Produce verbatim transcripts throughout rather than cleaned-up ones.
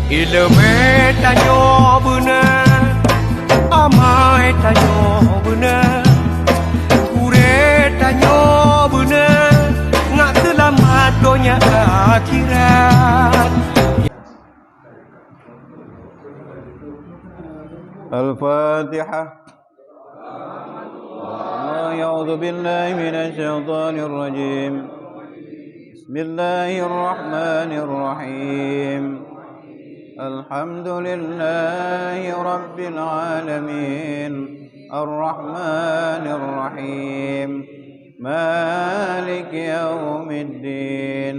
Ileumèe tanyoe beuna, amai tanyoe beuna, gurèe tanyoe beuna, ngat seulamat donya akhirat. Al-Fatihah. أعوذ بالله من الشيطان الرجيم. بسم الله الرحمن الرحيم. الحمد لله رب العالمين. الرحمن الرحيم. مالك يوم الدين.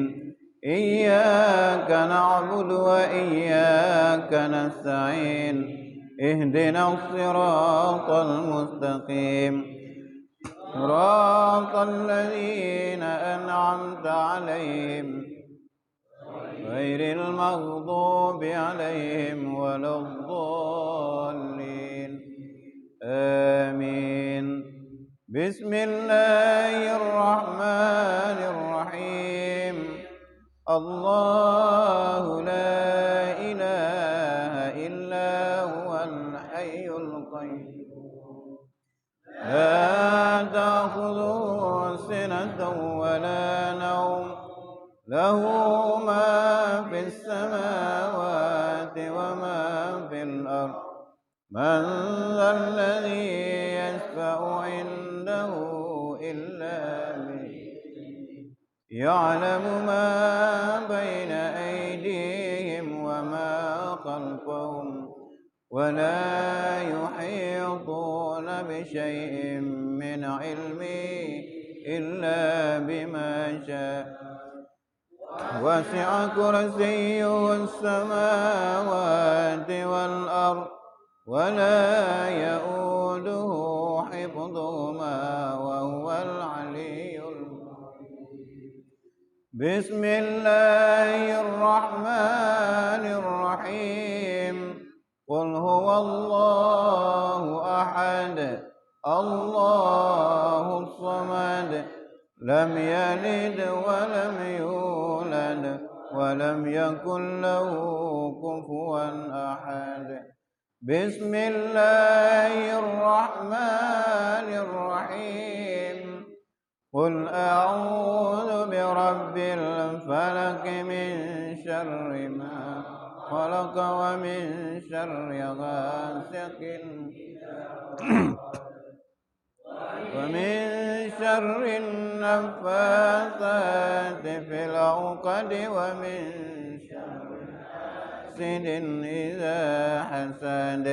إياك نعبد وإياك نستعين. اهدنا الصراط المستقيم. صراط الذين أنعمت عليهم غير المغضوب عليهم ولا الضالين. آمين. بسم الله الرحمن الرحيم. الله لا إله إلا هو الحي القيوم. لا تأخذه سنة ولا نوم. له ما في السماوات وما في الأرض. من ذا الذي يشفع عنده إلا بإذنه. يعلم ما بين أيديهم وما خلفهم. ولا يحيطون بشيء من علمه إلا بما شاء. وسع كرسيه السماوات والأرض ولا يئوده حفظهما وهو العلي العظيم. بسم الله الرحمن الرحيم. قل هو الله أحد. الله الصمد. لم يلد ولم يولد. ولم يكن له كفوا أحد. بسم الله الرحمن الرحيم. قل أعوذ برب الفلق، من شر ما خلق، ومن شر غاسق، ومن شر النفاثات في العقد، ومن شر حاسد إذا حسد.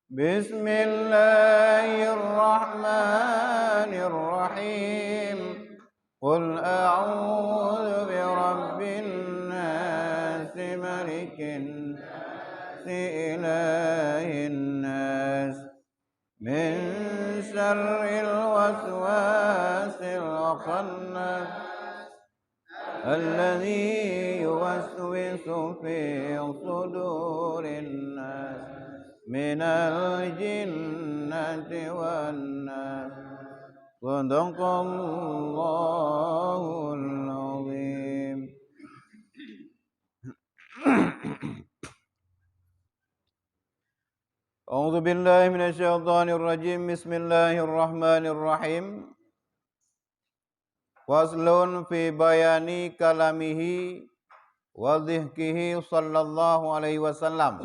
بسم الله الرحمن الرحيم. قل أعوذ برب الناس، ملك الناس، إله الناس، من شر الوسواس الخناس، الذي يوسوس في صدور الناس من الجنة والناس. صدق الله العظيم. أعوذ بالله من الشيطان الرجيم. بسم الله الرحمن الرحيم. Faslun fi bayani kalamihi wa dhihkihi sallallahu alaihi wasallam.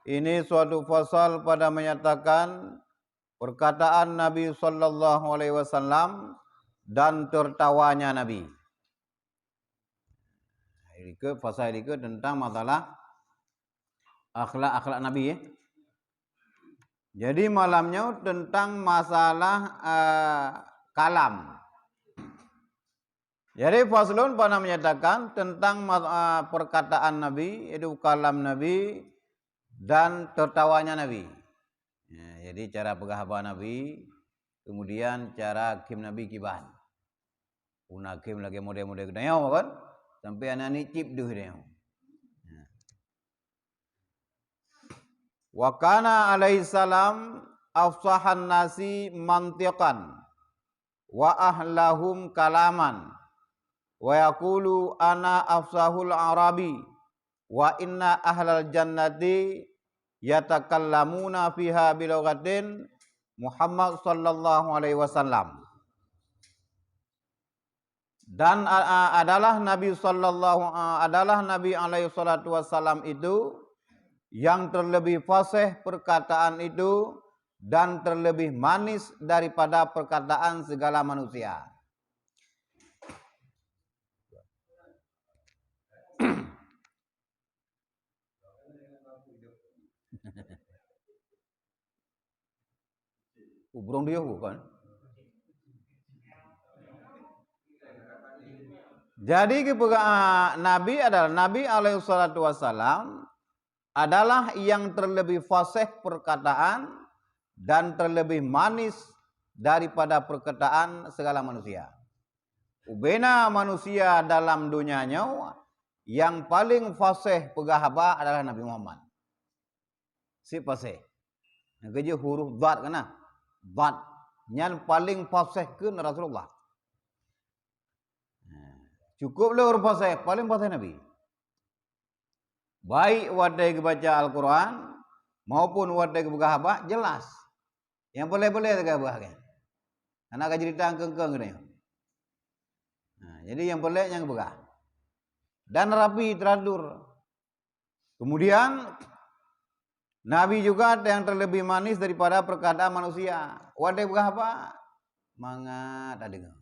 Ini suatu fasal pada menyatakan perkataan Nabi sallallahu alaihi wasallam dan tertawanya Nabi. Ini ke fasal ini ke tentang masalah akhlak-akhlak Nabi, ya. Jadi malam nyoe tentang masalah, eh, kalam. Jadi faslun pada menyatakan tentang ma-, eh, perkataan Nabi, yaitu kalam Nabi dan tertawanya Nabi. Ya, jadi cara peugah haba Nabi, kemudian cara khém Nabi kiban. Una khém lagèe model-model geutanyoe kan? Sampai aneuk-aneuk cit deuh tanyoe. Ya. Wa kana alaihi salam afsahan nasi mantiqan wa ahlahum kalaman, wa yaqulu, "Ana afsahul arabi." "Wa inna ahlal jannati yatakallamuna fiha bilughatin Muhammad sallallahu alaihi wasallam." Dan, a, a, adalah Nabi sallallahu, a, adalah Nabi alaihi salatu wasallam itu yang terlebih fasih perkataan itu dan terlebih manis daripada perkataan segala manusia. Ubrong dia bukan? Jadi, kepeugah, Nabi adalah, Nabi alaihi salatu wasalam adalah yang terlebih fasih perkataan dan terlebih manis daripada perkataan segala manusia. Ubena manusia dalam dunia nyoe, yang paling fasih peugah haba adalah Nabi Muhammad. Si fasih. Nyang keujeuet huruf dad kana. Dad. Nyan paling fasih kheun Rasulullah. Nah, cukup lé huruf fasih, paling fasih Nabi. Baik watée geubaca Al-Quran maupun watée geupeugah haba, jelas. Nyang boleh-boleh teuka peugah kan. Hana ka cerita keung-keung geutanyoe. Nah, jadi nyang boleh nyang peugah. Dan rapi, teratur. Kemudian, Nabi juga yang terlebih manis daripada perkataan manusia. Watée peugah haba, mangat tadeungoe.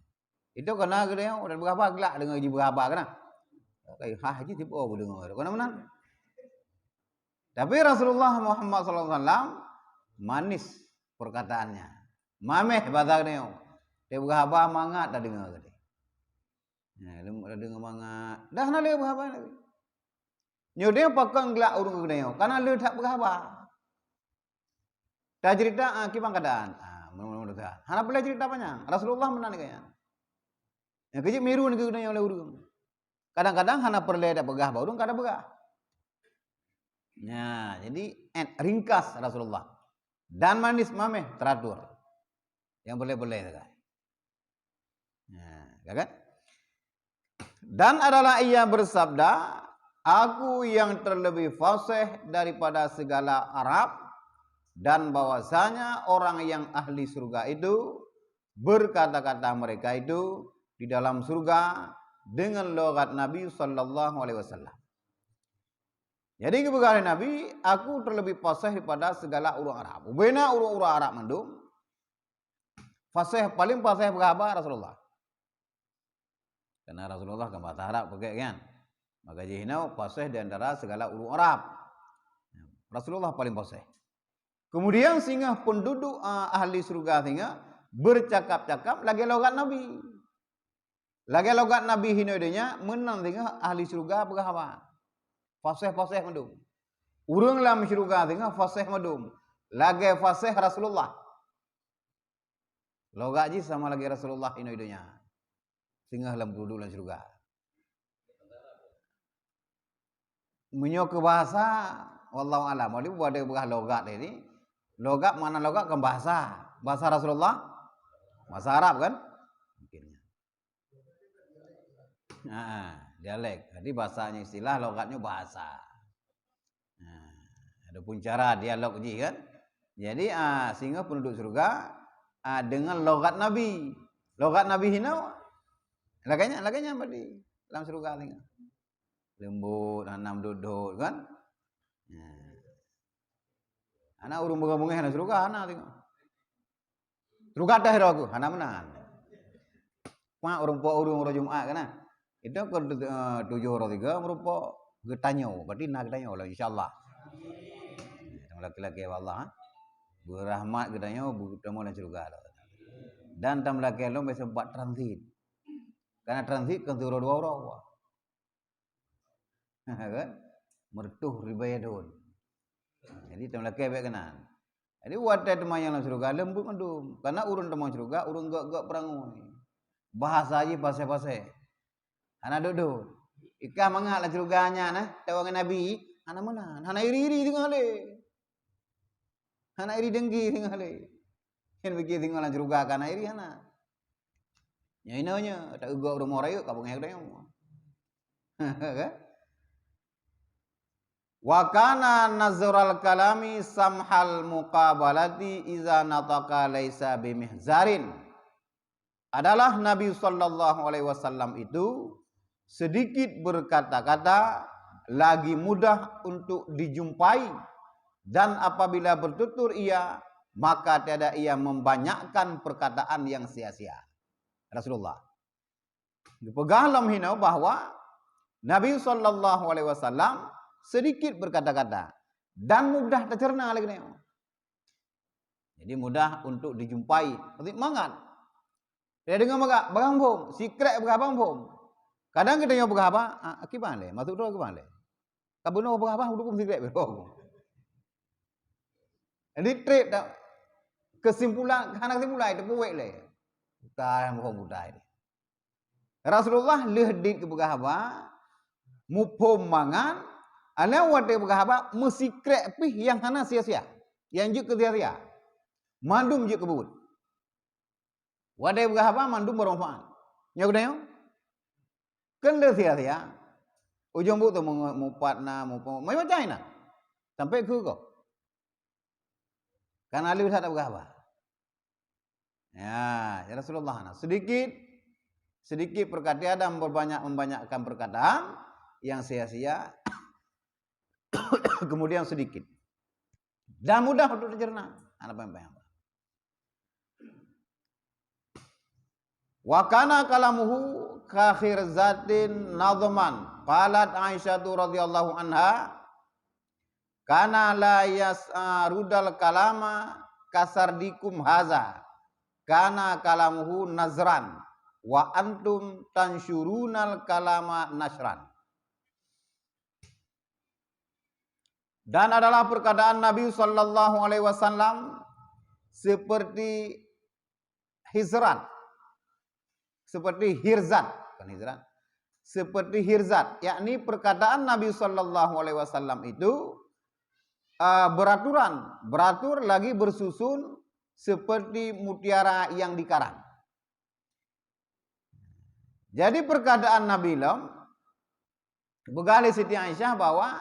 Itu kena geutanyoe, watée peugah haba, glak deungoe jipeugah haba kana. Kai hah jih tipe oh deungoe. Kena meunan. Tapi Rasulullah Muhammad sallallahu alaihi wasallam manis perkataannya. Mameh basa geutanyoe. Watée peugah haba, mangat tadeungoe geutanyoe. Ya, leumbot tadeungoe mangat. Dah na lé peugah haba Nabi. Nyoe deh pakon glak ureuëng keu geutanyoe, kana lé that peugah haba. Tacerita, ah, kiban keadaan. Ah, meunan-meunan that. Hana peureulée cerita panyang. Rasulullah meunan gaya. Nyang keujeuet miru keu geutanyoe lé ureuëng. Kadang-kadang hana peureulée tapeugah bak ureuëng, ka tapeugah. Nah, jadi, eh, ringkas Rasulullah. Dan manis mameh, teratur. Nyang boleh-boleh sagai. Nah, ya kan? Dan adalah ia bersabda, "Aku yang terlebih fasih daripada segala Arab, dan bahwasanya orang yang ahli surga itu berkata-kata mereka itu di dalam surga dengan logat Nabi sallallahu alaihi wasallam." Jadi, geupeugah lé Nabi, "Aku terlebih fasih daripada segala ureuëng Arab." Ubena ureuëng-ureuëng Arab mandum, fasih, paling fasih peugah haba Rasulullah. Karena Rasulullah kan bahasa Arab pakai kan. Maka jih inoe fasih di antara segala ureuëng Arab. Rasulullah paling fasih. Kemudian singoh penduduk, ah, ahli surga singoh bercakap-cakap lagée logat Nabi. Lagée logat Nabi hinoe donya, meunan singoh ahli surga peugah haba. Fasih-fasih mandum. Ureuëng lam surga singoh fasih mandum. Lagée fasih Rasulullah. Logat jih sama lagée Rasulullah hinoe donya. Singoh lam penduduk lam syeuruga. Meunyoe keu bahasa, wallahu alam. Walaupun ada peugah logat ini, logat makna logat kan bahasa. Bahasa Rasulullah, bahasa Arab kan? Mungkin. Ha, dialek. Jadi bahasanya istilah, logatnya bahasa. Nah, adapun cara dialog jih kan. Jadi, ah, singoh penduduk syeuruga, ah, dengan logat Nabi. Logat Nabi hinoe, lagée nyan, lagée nyan berarti lam syeuruga singoh. Leumbot, hana meudot-dot kan. Nah. Hana ureuëng beungoh-beungoh lam syeuruga, hana singoh. Syeuruga dah roh ku, hana meunan. Pak ureuëng po ureuëng uroe Jumat kan, nah. Itu ke, eh, tujoh uroe tiga meurumpok geutanyoe, berarti na geutanyoe lah, insya Allah. Laki-laki ya Allah, ha? Beurahmat geutanyoe, beutemu lam syeuruga. Dan tam laki lom biasa buat transit. Karena transit kan suruh dua orang. Kan? Meureutoh ribaya thon. Jadi, teuma lakée bék keunan. Jadi, watée teuma nyang lam syeuruga leumbot mandum. Karena ureuëng teuma syeuruga, ureuëng gok-gok peurangui. Bahasa jih pasai-pasai. Hana dot-dot. Ikah mangat lam syeuruga nyan, nah, tawa ngon Nabi, hana meunan. Hana iri-iri teungoh lé. Hana iri dengki singoh lé. Nyan bagi singoh lam syeuruga ka hana iri hana. Nyoe inoe nyoe, ta-eu gob rumoh rayeuk ka beungéh geutanyoe. Kan? Wa kana nazral kalami samhal muqabalati iza nataqa laisa bimihzarin. Adalah Nabi sallallahu alaihi wasallam itu sedikit berkata-kata, lagi mudah untuk dijumpai, dan apabila bertutur ia, maka tiada ia membanyakkan perkataan yang sia-sia. Rasulullah. Geupeugah lom hinoe bahwa Nabi sallallahu alaihi wasallam sedikit berkata-kata dan mudah tercerna lagée nyoe. Jadi mudah untuk dijumpai. Pasti mangat. Dia dengar maka, barang phom, sikrek peugah barang phom. Kadang kita nyoe peugah apa? Ah, akiban lé, masuk tu akiban lé. Ka bunoe peugah apa, udah pun sikrek beurok. Jadi trip dah. Kesimpulan, hana kesimpulan, itu kuwek lé. Utai, muphom utai. Rasulullah lheueh dit geupeugah haba, muphom mangat, ana watée peugah haba, meusikrek pih nyang hana sia-sia, nyang jeuet keu sia-sia. Mandum jeuet keu buet. Watée peugah haba, mandum beumanfaat. Nyoe geutanyoe? Keu lheueh sia-sia. Ujong buet tu mu-, mupat na, mupo-, macam-macam na. Sampai keu kok. Kana lheueh that peugah haba. Ya, ya Rasulullah, nah, sedikit, sedikit perkataan dan memperbanyak, membanyakkan perkataan yang sia-sia, kemudian sedikit. Dan mudah untuk dicerna. Ana paham-paham. Wa kana kalamuhu ka khirzatin nadhman. Qalat Aisyatu radhiyallahu anha, "Kana la yas'arudal kalama kasardikum haza. Kana kalamuhu nazran, wa antum tansyurunal kalama nasyran." Dan adalah perkataan Nabi sallallahu alaihi wasallam seperti hizrat, seperti hirzat, bukan hizrat, seperti hirzat, yakni perkataan Nabi sallallahu alaihi wasallam itu, eh, beraturan, beratur lagi bersusun seperti mutiara yang dikarang. Jadi perkataan Nabi lom, peugah lé Siti Aisyah bahwa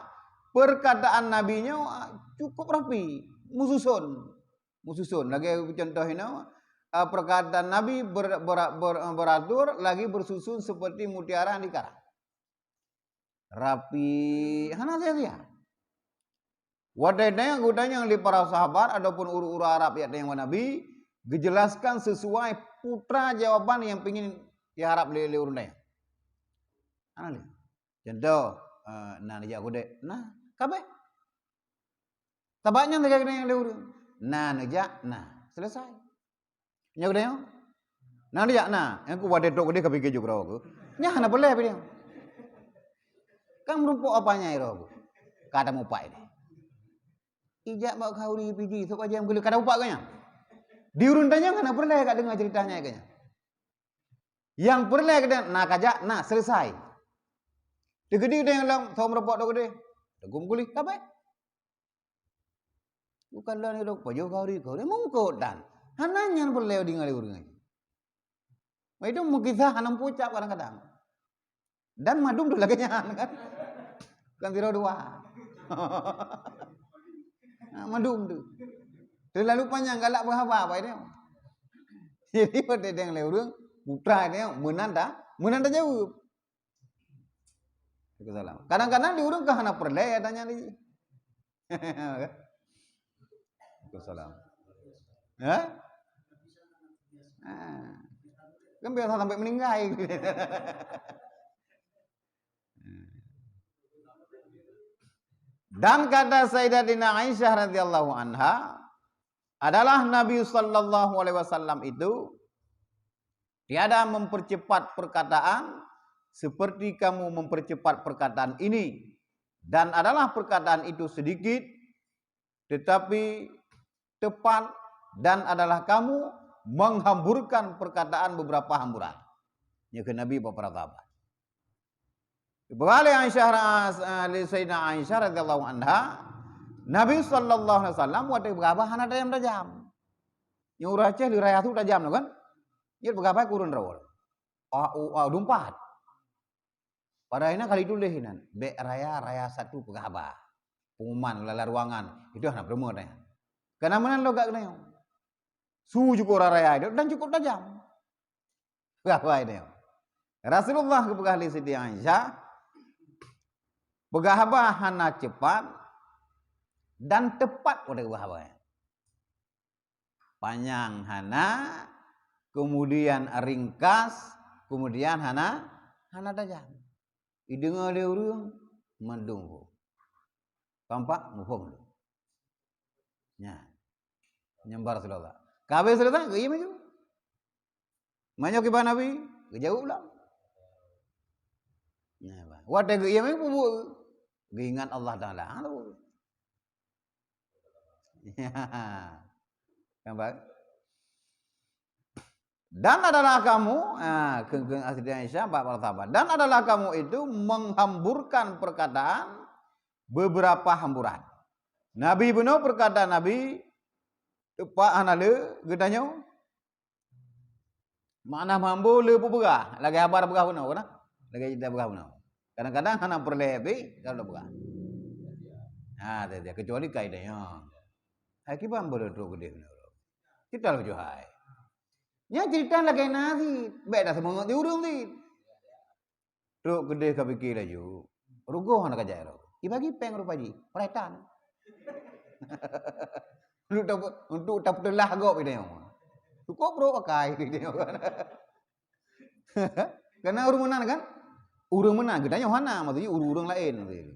perkataan Nabi nyoe, ah, cukup rapi, meususon. Meususon. Lagée contoh inoe, ah, perkataan Nabi ber-, ber-, ber-, beratur lagi bersusun seperti mutiara yang dikarang. Rapi, hana sia-sia. Watée tanyong, geutanyong lé para sahabat ataupun ureuëng-ureuëng Arab nyang tanyong bak Nabi, geujelaskan sesuai putra jawaban nyang pingin diharab lé, lé ureuëng tanyong. Hana lé. Contoh, eh, na neujak keu udeb, na, ka bék. Sabab nyan lagée nyang lé ureuëng. Na neujak, na, selesai. Nyoe geutanyoe? Na neujak, na. Nyang ku watée trok keudeh ka pike ju keudroe ku. Nyan hana peureulée pih nyoe. Kan meurumpok apa nyang roh ku. Ka tamupak ideh. Ijak bak khauri P G, sok aja meugeuleuh ka tamupak geuh nyan. Di ureuëng tanyong hana peureulée ka deungoe ceurita nyan geuh nyan. Nyang peureulée geutanyoe na kajak, na selesai. Teukeudi geutanyoe lom, sok meurumpok trok keudeh. Teugum gulih, ka bék. Bukan lôn hidup pajoh kau ri kau ri mungkot dan hana nyan peureulée deungoe lé ureuëng. Itu meukisah hana meupucap kadang-kadang. Dan madum tu lagée nyan kan. Bukan sidroe dua. Ha, madum tu. Terlalu panjang galak beuhaba apa itu. Jadi pada deng lé ureuëng, putra dia meunan dah, meunan dah jaweueb. Waalaikumsalam. Kadang-kadang di ureuëng ka hana peureulée ya tanya di. Waalaikumsalam. Ha? Ha. Kan biasa sampai meninggal. Dan kata Sayyidatina Aisyah radhiyallahu anha, adalah Nabi sallallahu alaihi wasallam itu tiada mempercepat perkataan seperti kamu mempercepat perkataan ini, dan adalah perkataan itu sedikit tetapi tepat, dan adalah kamu menghamburkan perkataan beberapa hamburan. Nyoe kheun Nabi beberapa abad. Beuralée Aisyah ra-, eh, lé Sayyidina Aisyah radhiyallahu anha, Nabi sallallahu alaihi wasallam watée beugabah hana tajam-tajam. Nyang ureuëng Aceh lé raya su tajam tu kan? Nyan beugabah kureueng droe. Ah, u-, ah, dumpat. Padahai na kali tuléh inan, bék raya, raya satu peugabah. pengumuman lam ruangan. Itu hana peurumoh tanya. Karena meunan lom gak keunoe. Su cukup raya dan cukup tajam. Peugah haba nyoe. Rasulullah geupeugah lé Siti Aisyah, peugah haba hana cepat dan tepat watée geupeugah haba. Panyang hana, kemudian ringkas, kemudian hana, hana tajam. Ideungoe lé ureuëng mandum. Tampak muphom lom. Nya. Nyembah Rasulullah. Ka habéh Rasulullah, geuiem laju. Meunyoe kiban Nabi, geujaweueb lom. Nya, bah. Watée geuiem laju, peubuet geuingat Allah Taala. Ha, tu. Nampak? Dan adalah kamu, ah, keu, keu Siti Aisyah bak para sahabat. Dan adalah kamu itu menghamburkan perkataan beberapa hamburan. Nabi bunoe perkataan Nabi tepak hana le geutanyoe. Makna meuhambur le peugah, lagée haba peugah bunoe, kan? Lagée cerita peugah bunoe. Kadang-kadang hana peureulée habéh kalau peugah. Ha, kecuali kaidah nyoe. Hai kiban boleh trok keudeh bunoe. Kita laju hai. Nya cerita lagée na cit, bék dah seumeuôt di ureuëng cit. Trok keudeh ka pike laju, rugoh hana kajak rot. Ibagi péng rupa jih, peuraitan. Untuk tap-, untuk tapeuteulah gob geutanyoe. Cukup rot pakai geutanyoe. Karena ureuëng meunan kan? Ureuëng meunan geutanyoe hana, maksudnya ureuëng-ureuëng laén. Laén.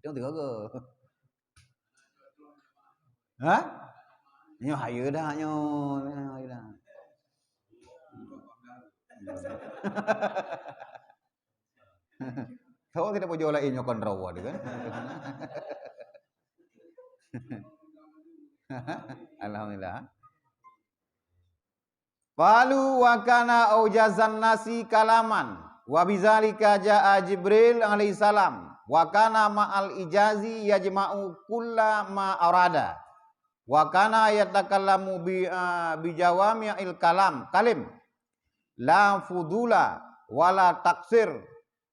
Itu tiga ke. Ha? Nyoe hayeue dah nyoe, hayeue dah. Tahu tidak bujur lain nyoe kontrol tu kan? Alhamdulillah. Qalu wa kana aujazan nasi kalaman, wa bizalika jaa Jibril alaihissalam, wa kana ma'al ijazi yajma'u kulla ma arada, wa kana yatakallamu bi, ah, bijawami'il kalam, kalim, la fudula wa la taksir,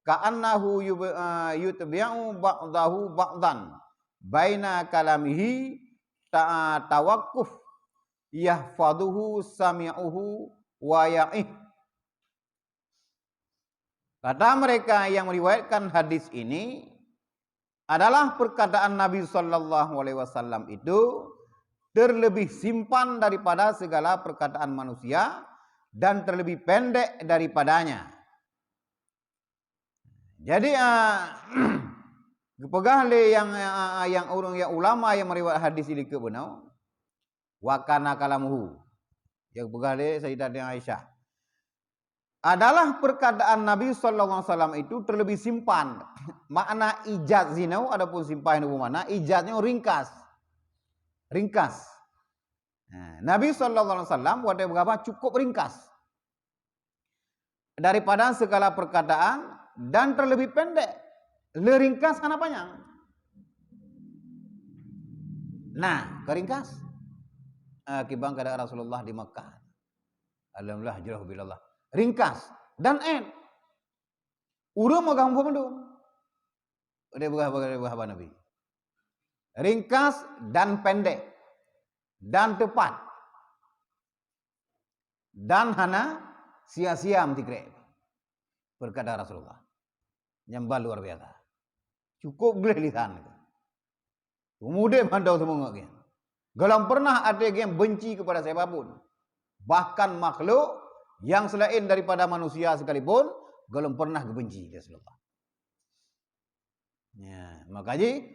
ka'annahu yub-, ah, yutbi'u ba'dahu ba'dan, baina kalamihi ta-, tawaqquf yahfazuhu sami'uhu wa ya'ih. Kata mereka yang meriwayatkan hadis ini adalah perkataan Nabi sallallahu alaihi wasallam itu terlebih simpan daripada segala perkataan manusia dan terlebih pendek daripadanya. Jadi, ah, geupeugah lé yang, ah, yang ureuëng, yang ulama yang meriwayat hadis ini keu bunoe, wa kana kalamuhu. Yang geupeugah lé Sayyidatina Aisyah. Adalah perkataan Nabi sallallahu alaihi wasallam itu terlebih simpan. Makna ijaz zinoe adapun simpan itu makna ijaz nyoe ringkas. Ringkas. Nah, Nabi sallallahu alaihi wasallam watée beugaba cukup ringkas daripada segala perkataan dan terlebih pendek. Le ringkas hana panyang. Nah, keu ringkas. Ah, kiban keadaan Rasulullah di Makkah. Alhamdulillah, jroh bilallah. Ringkas dan ét. Ureuëng meugah muphom mandum. Dia beugah, beugah, beugah haba Nabi. Ringkas dan pendek. Dan tepat. Dan hana sia-sia meusikrek. Perkataan Rasulullah. Nyang ba luar biasa. Cukup gleh lisan. Peumuda mantong seumangöt geuh. Golom pernah até geuh benci kepada siapa pun. Bahkan makhluk yang selain daripada manusia sekalipun, golom pernah geubenci lé Rasulullah. Ya, maka jih,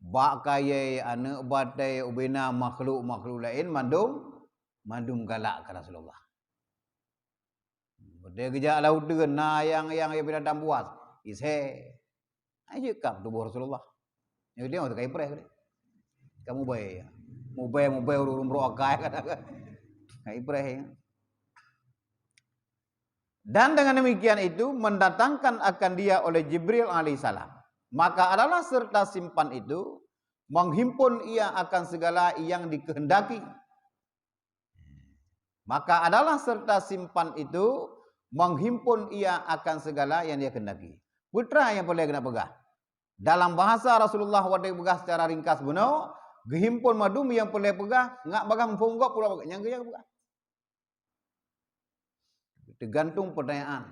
bak kayée, aneuëk batée, ubena makhluk-makhluk laén mandum, mandum galak keu Rasulullah. Beudée geujak lam uteuen, na nyang, nyang, nyang binatang buas, isé. Ai jeuet kab tuboh Rasulullah. Nyang dia masa kai preh. Kamu bae. Mubai, mubai ureuëng brok akai kata kan. Kai preh. Dan dengan demikian itu mendatangkan akan dia oleh Jibril alaihissalam. Maka adalah serta simpan itu menghimpun ia akan segala yang dikehendaki. Maka adalah serta simpan itu menghimpun ia akan segala yang dia kehendaki. Putra yang boleh kena peugah. Dalam bahasa Rasulullah watée peugah secara ringkas bunoe, geuhimpon mandum nyang peureulée peugah, ngat bagah muphom gob pura nyang geuya peugah. Teugantung peutanyaan.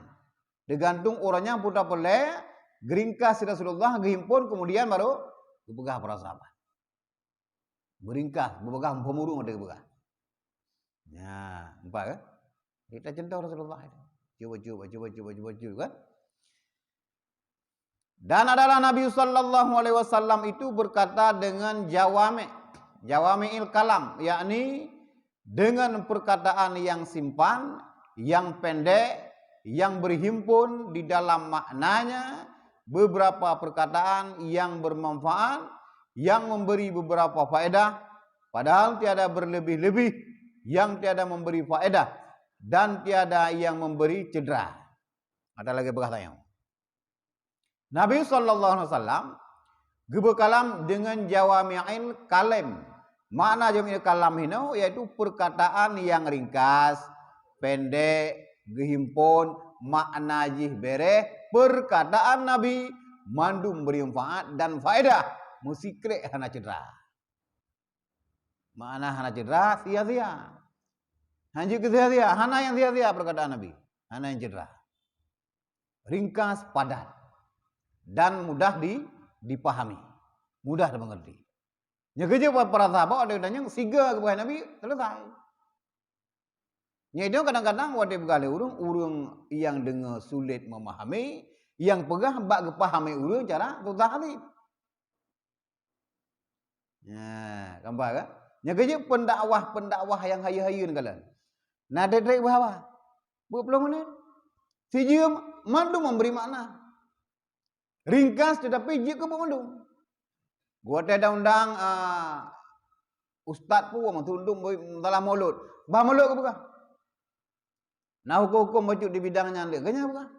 Teugantung ureuëng nyang peue tapeureulée, geuringkas Rasulullah geuhimpon kemudian baru geupeugah para sahabat. Beuringkas, beupeugah muphom ureuëng watée geupeugah. Nya, nampak kan? Kita contoh Rasulullah itu. Cuba, cuba, cuba, cuba, cuba, cuba kan? Dan adalah Nabi sallallahu alaihi wasallam itu berkata dengan jawami, jawami'il kalam, yakni dengan perkataan yang simpan, yang pendek, yang berhimpun di dalam maknanya beberapa perkataan yang bermanfaat, yang memberi beberapa faedah, padahal tiada berlebih-lebih, yang tiada memberi faedah, dan tiada yang memberi cedera. Ada lagi bekas tanya. Nabi sallallahu alaihi wasallam geubeukalam deungon jawami'il kalim. Makna jawami'il kalam hinoe yaitu perkataan yang ringkas, pendek, geuhimpon, makna jih bereh, perkataan Nabi mandum beri manfaat dan faedah, meusikrek hana cedera. Makna hana cedera, sia-sia. Hanjeuet keu sia-sia, hana nyang sia-sia perkataan Nabi. Hana nyang cedera. Ringkas, padat, dan mudah di, dipahami, mudah dimengerti. Nyoe keujeuet para sahabat ada tanyong siga keubah Nabi selesai. Nyoe kadang-kadang watée peugah lé ureuëng, ureuëng nyang deungoe sulet memahami, nyang peugah bak geupahami ureuëng cara susah hati. Nah, gambar kan? Nyang keujeuet pendakwah-pendakwah nyang hayeue-hayeue neukalon. Na treb-treb bah haba. Dua puluh menit. Sijeuem mandum memberi makna. Ringkas tetapi jeuet keu buet mandum. Geuwatée undang-undang, ah, ustaz peue meuteundum dalam mulut. Bah mulut geupeugah. Na huköm-huköm bacut di bidang nyan lé, geupeugah.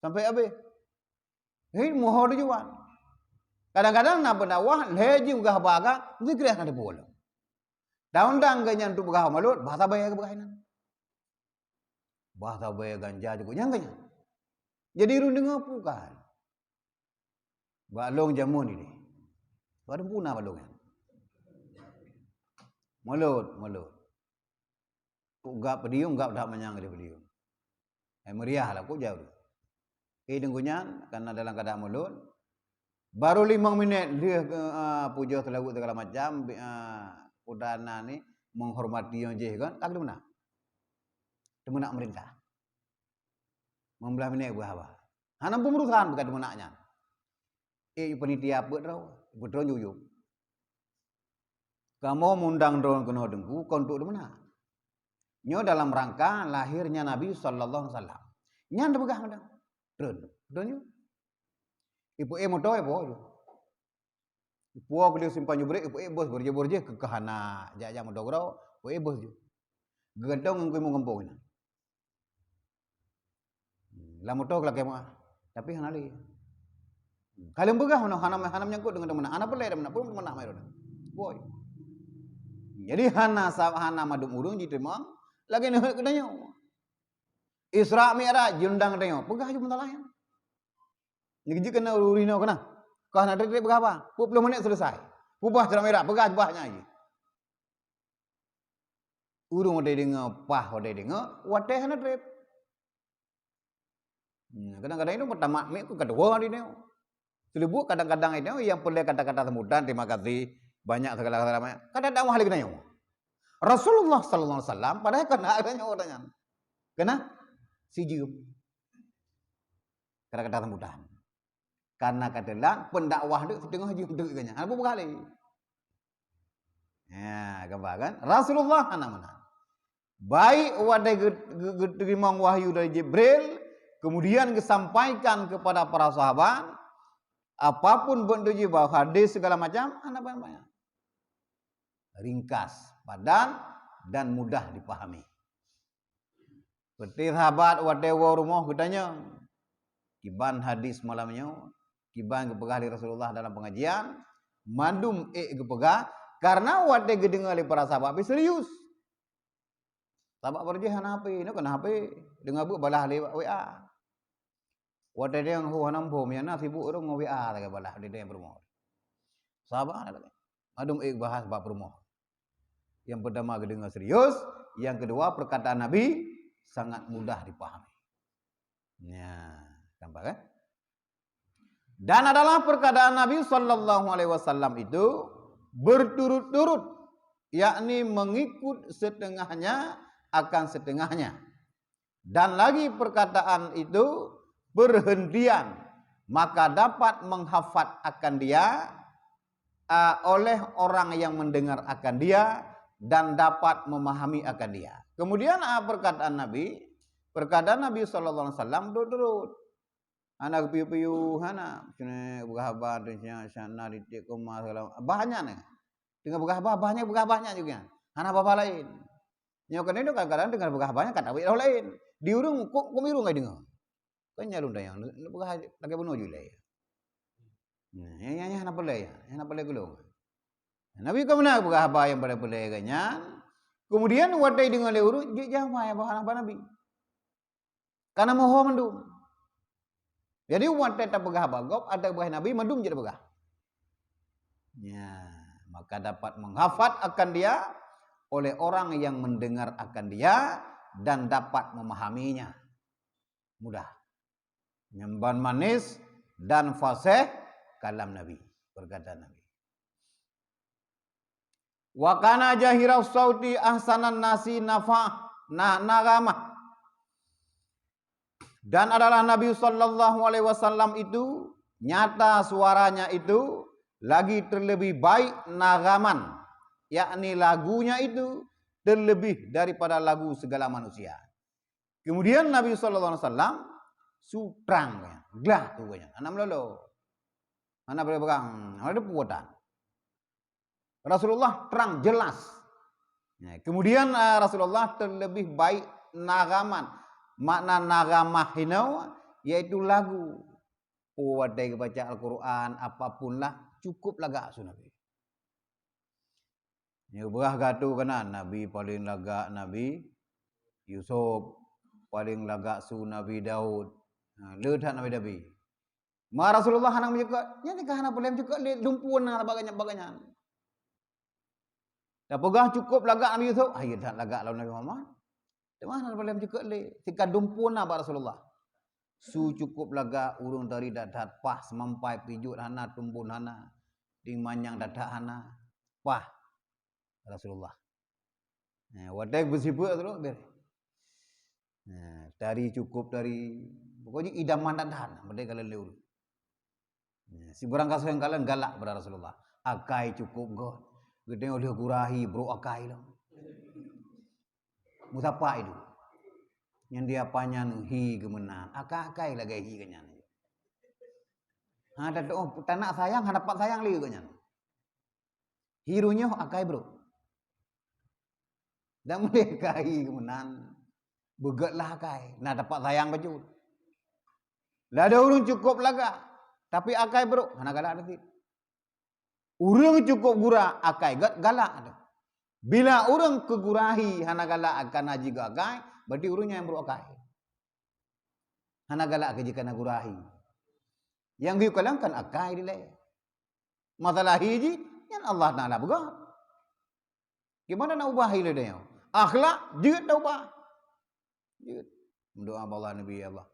Sampai habéh. Hei, muho tujuan. Kadang-kadang na pendakwah, lhée jih peugah haba ka, zikir hana teupeue lom. Daun dang geuh nyan untuk peugah mulut, bahasa baya geupeugah inan. Bahasa baya ganja juga nyang geuh nyan. Jadi ureuëng deungoe bukan. Bak lông jameun ini. Baru puna bak lông nyan. Mulut, mulut. Kok gab podium, gab that manyang di podium. Eh, meriah lah, kok jauh. Eh, deungon nyan, karena dalam keadaan mulut. Baru limong minit, lheueh, eh, pujoe seulaweuet segala macam, bi-, eh, udana ni menghormati nyang jih kan, tak kena. Teumeunak meurintah. Limong belas minit buah haba. Hana peumurusan bukan teumeunak nyan. Eh, panitia peuet droe, peuet droe jujur. Kamoe mundang droe keunoe teungku, kon untuk teumeunak. Nyoe dalam rangka lahirnya Nabi sallallahu alaihi wasallam. Nyan teupeugah mantong. Treun, treun nyoe. Ipo eh moto, ipo. Ipo keu dia simpan jubrek, ipo eh bos berje-berje keu hana jak-jak moto keudroe, ipo eh bos ju. Geugantong ngon kuyue gampông nyan. Lam moto geulakée meuah, tapi hana lé. Ka lheueh peugah meunoe hana, hana menyangkut deungon teumeunak, hana peureulée teumeunak, peue teumeunak mai droeneuh. Woi. Jadi hana sa-, hana mandum ureuëng jiteurimong lagée neuheuet geutanyoe. Isra Mi'raj jiundang geutanyoe, peugah ju masalah nyan. Nyan jeuet keunan ureuëng inoe keunan. Ka hana treb-treb peugah haba, dua puluh menit selesai. Peugah Isra Mi'raj, peugah bah nyan jih. Ureuëng watée deungoe, paih watée deungoe, watée hana treb. Hmm, kadang-kadang itu pertama mik ku kedua di nyoe. Seuleubut kadang-kadang itu yang peureulée kata-kata sambutan, terima kasih, banyak segala-galanya. Kada dakwah lagi nyoe. Rasulullah sallallahu alaihi wasallam padahai keuneuk nyoe nyan. Keuneuk sijeuem. Kata-kata sambutan. Karena ka teulat, pendakwah tu siteungoh jeuem teuk nyan. Hana peue lé. Ya, gambar kan? Rasulullah hana meunan. Baik watée ge-, ge-, geuteurimong wahyu dari Jibril, kemudian geusampaikan kepada para sahabat, apapun bentuk jih, baik hadis segala macam, hana banyak-banyak. Ringkas, padat, dan mudah dipahami. Seperti sahabat watée woe rumoh geutanyong, kiban hadis malam nyoe, kiban geupeugah lé Rasulullah dalam pengajian, mandum ék geupeugah, karena watée geudeungoe lé para sahabat pih serius. Sahabat beureujeue hana H P, nyoe kan H P, deungoe beuet balah lé W A. Watèe nyang ho hana muphom, nyang na sibuk ureueng ngon W A lagèe balah di dalam peurumoh. Sabar lagèe. Mandum ék bahas bab peurumoh. Yang pertama geudeungoe serius, yang kedua perkataan Nabi sangat mudah dipahami. Nah, nampak kan? Dan adalah perkataan Nabi sallallahu alaihi wasallam itu berturut-turut, yakni mengikut setengahnya akan setengahnya. Dan lagi perkataan itu perhentian, maka dapat menghafat akan dia, ah, oleh orang yang mendengar akan dia dan dapat memahami akan dia. Kemudian, ah, perkataan Nabi, perkataan Nabi sallallahu alaihi wasallam turut-turut. Hana geupiôh-piôh, hana. Cuma peugah haba tu, siat-siat na di tiek koma segala. Bah nyan. Teungoh peugah haba, bah nyan peugah bah nyan juga. Hana haba-haba laén. Nyoe keunan tu kadang-kadang teungoh peugah haba nyan ka tabi roh laén. Di ureueng kok kok miru ngai deungoe. Kan nyalon dayang, neupeugah lagèe bunoe ju ilèe. Nah, nyan, nyan, nyan hana peureulèe, nyan hana peureulèe geulong. Nabi ka meunan peugah haba nyang peureulèe-peureulèe geuh nyan. Kemudian watèe deungoe lé ureueng, jeuet jaweueb haba, haba Nabi. Kana meuho mandum. Jadi watèe tapeugah haba gob, atawa peugah Nabi, mandum jeuet tapeugah. Ya, maka dapat menghafat akan dia oleh orang yang mendengar akan dia dan dapat memahaminya. Mudah. Nyan ban manis dan fasih kalam Nabi, perkataan Nabi. Wa kana jahira sauti ahsanan nasi nafa-, na-, nagamah. Dan adalah Nabi sallallahu alaihi wasallam itu nyata suaranya itu lagi terlebih baik nagaman, yakni lagunya itu terlebih daripada lagu segala manusia. Kemudian Nabi sallallahu alaihi wasallam su trang, glah tu geuh nyan, hana meulolo. Hana boleh pegang, hana ada perbuatan. Rasulullah terang jelas. Ya, kemudian, eh, Rasulullah terlebih baik nagaman. Makna nagamah hinoe yaitu lagu. Oh, watèe geubaca Al-Quran, apapun lah, cukup lagak su Nabi. Nyoe beurah gatu keunan, Nabi paléng lagak Nabi Yusuf, paléng lagak su Nabi Daud. Ha, le that Nabi-nabi. Ma Rasulullah hana meucukot, nyan ka hana peureulèe meucukot lé, lumpu na bak gobnyan, bak gobnyan. Tapeugah cukup lagak Nabi Yusuf, hai that lagak lom Nabi Muhammad. Teuma hana peureulèe meucukot lé, tingkat dumpeue na bak Rasulullah. Su cukup lagak ureueng tari that-that, paih seumampai, pijôk hana, tumbon hana, ting manyang that-that hana, paih Rasulullah. Nah, watèe beusifeuet terus bèrèh. Nah, tari cukup tari, pokoknya idaman that-that, merdeka lé ureueng. Ya, sibarang kasoe nyang kalon galak bak Rasulullah. Akai cukup göt. Geutanyoe lheueh gura hi brok akai lom. Musapa itu? Nyang di apa nyan hi geumeunan. Akai-akai lagèe hi geuh nyan. Ha, tatu'oh tanak sayang, hana pat sayang lé geuh nyan. Hi runyuh akai brok. Dan mulai akai geumeunan, beugöt lah akai, na tapat sayang bacut. Lada ureueng cukup lagak, tapi akai brok, hana galak teuh. Ureueng cukup gura, akai göt galak teuh. Bila ureueng keu gura hi hana galak akan haji geuh akai, berarti ureueng nyan brok akai. Hana galak keu jih kana gura hi. Nyang geuyue kalon kan akai dilèe. Masalah hi jih, nyan Allah Taala peugah. Gimana na ubah hi lé tanyoe? Akhlak jeuet taubah. Jeuet. Meudoa bak Allah, Nabi, ya Allah,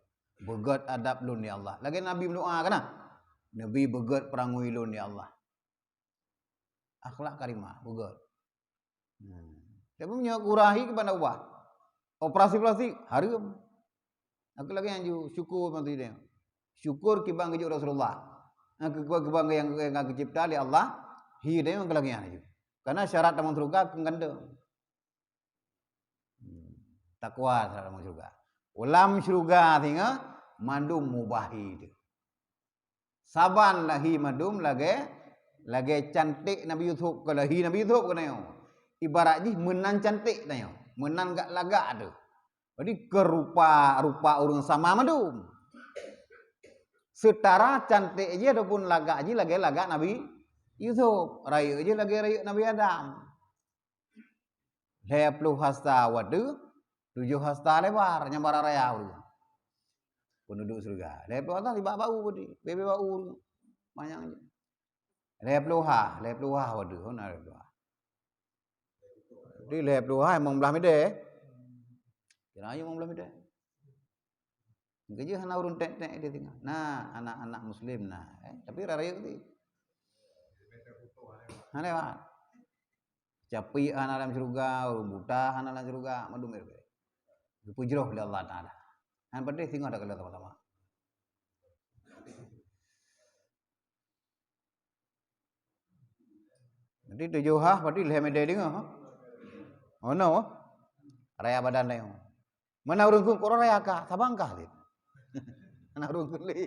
beugöt adab lôn, ya Allah. Lagèe Nabi meudoa kana. Nabi, beugöt peurangui lôn, ya Allah. Akhlak karimah, beugöt. Hmm. Tapi meunyoe gura hi kiban ubah. Operasi plastik, hareuem. Aku lagèe nyan ju, syukur maksud dia. Syukur kiban geujok Rasulullah. Nah, kiban, kiban nyang, nyang geucipta lé Allah, hi dia nyang lagèe nyan ju. Karena syarat tamong syeuruga keu ganteng. Hmm. Takwa syarat tamong syeuruga. Lam syeuruga singoh mandum mubah hi teuh. Saban lah hi mandum lagèe, lagèe cantik Nabi Yusuf, kalau hi Nabi Yusuf keunoe. Ibarat jih meunan cantik tanyoe, meunan gak lagak teuh. Jadi keu rupa, rupa ureueng sama mandum. Seutara cantik jih ataupun lagak jih lagèe lagak Nabi Yusuf, rayeuk jih lagèe rayeuk Nabi Adam. Lhèe ploh hasta watèe, tujoh hasta lebar, nyan bara raya ureueng. Penduduk syeuruga. Lhèe ploh ha sibak bak u berarti. Bèe-bèe bak u. Manyang je. Lhèe ploh ha, lhèe ploh ha waduh, hana lhèe ploh ha. Jadi lhèe ploh ha limong blah meter. Kira aja limong blah meter. Mungkin je hana ureueng tek-tek di tinggal. Nah, anak-anak muslim nah, eh, tapi rayeuk ti. Hana lewat. Capi hana lam syeuruga, ureueng buta hana lam syeuruga, mandum ilmu. Geupeujroh lé Allah Taala. Hana padeh singoh dak kala sama-sama. Jadi tujoh ha, berarti lhèe meter deungoe, ha? Oh no, raya badan dayong. Mana ureueng kheun, "Kok raya ka?" Saban ka lé. Mana ureueng kheun lé.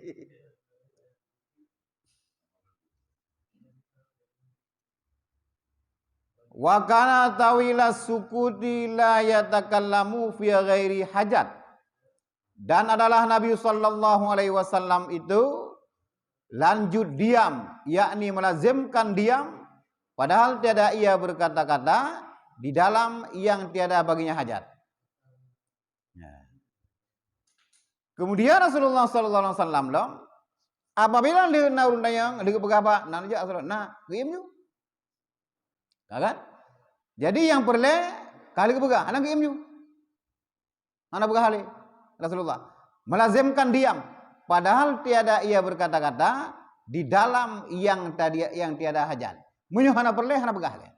Wa kana tawila sukuti la yatakallamu fi ghairi hajat. Dan adalah Nabi sallallahu alaihi wasallam itu lanjut diam, yakni melazimkan diam, padahal tiada ia berkata-kata di dalam yang tiada baginya hajat. Ya. Kemudian Rasulullah sallallahu alaihi wasallam lom, apabila lheueh na ureueng dayang, lheueh peugah bak, na jak Rasulullah, na, geuiem ju. Ka kan? Jadi nyang peureulèe ka lheueh peugah, hana geuiem ju. Hana peugah lé Rasulullah. Melazimkan diam, padahal tiada ia berkata-kata di dalam yang tadi, yang tiada hajat. Meunyoe hana peureulèe, hana peugah lé.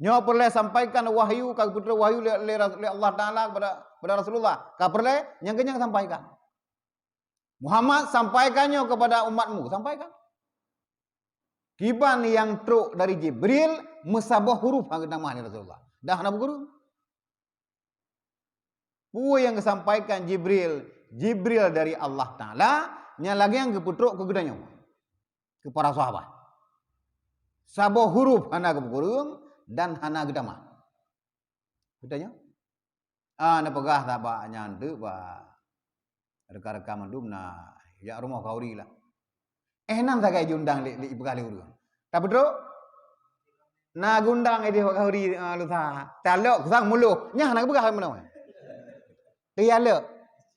Nyoe peureulèe sampaikan wahyu, ka geupeutrok wahyu lé, lé, lé Allah Taala kepada, kepada Rasulullah. Ka peureulèe, nyang keunyan sampaikan. Muhammad, sampaikan nyoe kepada umatmu, sampaikan. Kiban nyang trok dari Jibril, meusaboh huruf hana geutamah lé Rasulullah. Dah hana beuguru. Peue nyang geusampaikan Jibril? Jibril dari Allah Taala, nyang lagèe nyang geupeutrok keu geutanyoe, keu para sahabat. Saboh huruf hana geupeukureueng dan hana geutamah. Geutanyoe? Ah, na peugah sahabat nyan teuk bak rekan-rekan mandum na jak rumoh khauri lah. Eh, nan sagai jiundang lé, lé ipeugah lé ureueng. Tapeutrok? Na geuundang idéh bak khauri, ah, lusa. Talok sang muloh. Nyan hana geupeugah meunoe. Teuya lok.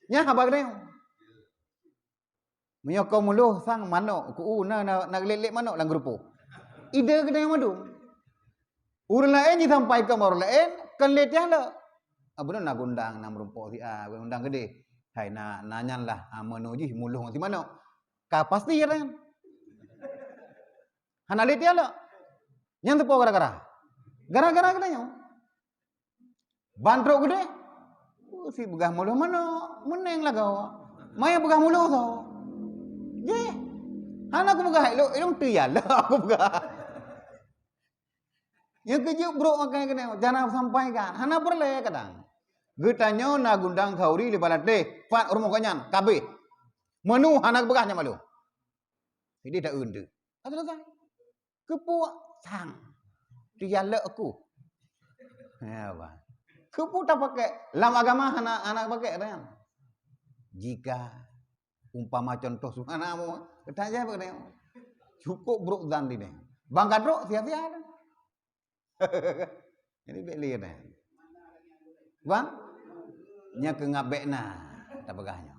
Nyan haba geutanyoe. Meunyoe kon muloh sang manok, ku u na, na, na lét-lét manok lam geureupoh. Ide geutanyoe mandum. Ureueng laén jisampaikan bak ureueng laén, kon lé teuya lok. Ah, beuna na geuundang, na meurumpok si A, geuundang keudéh. Hai, na, na nyan lah, ah, meunoe jih muloh ngon si manok. Ka pasti ya kan? Hana lé teuya lok. Nyan teupo gara-gara. Gara-gara geutanyoe. Ban trok keudéh. Oh, si peugah muloh manok, meuneng lagoe. Maya peugah muloh soe? Jih. Hana kupeugah ilong, ilong teuya lok kupeugah. Nyang keujeuet brok makai keunoe, hana sampaikan. Hana peureulèe kadang. Geutanyoe na geuundang khauri lé balatéh, pat rumoh gobnyan, ka abéh. Meunoe hana geupeugah nyan malu. Jadi taeun tu. Ka selesai. Keupeue sang? Teuya lok aku. Ya, bah. Keupeue tapakék? Lam agama hana, hana pakék nyan. Jika umpama contoh seuhana mo, teuka jai bak nyoe. Cukup brok zan di nyoe. Bang ka trok sia-sia dah. Jadi bèk lé dah. Bang, nya keu ngabèk na tapeugah nyoe.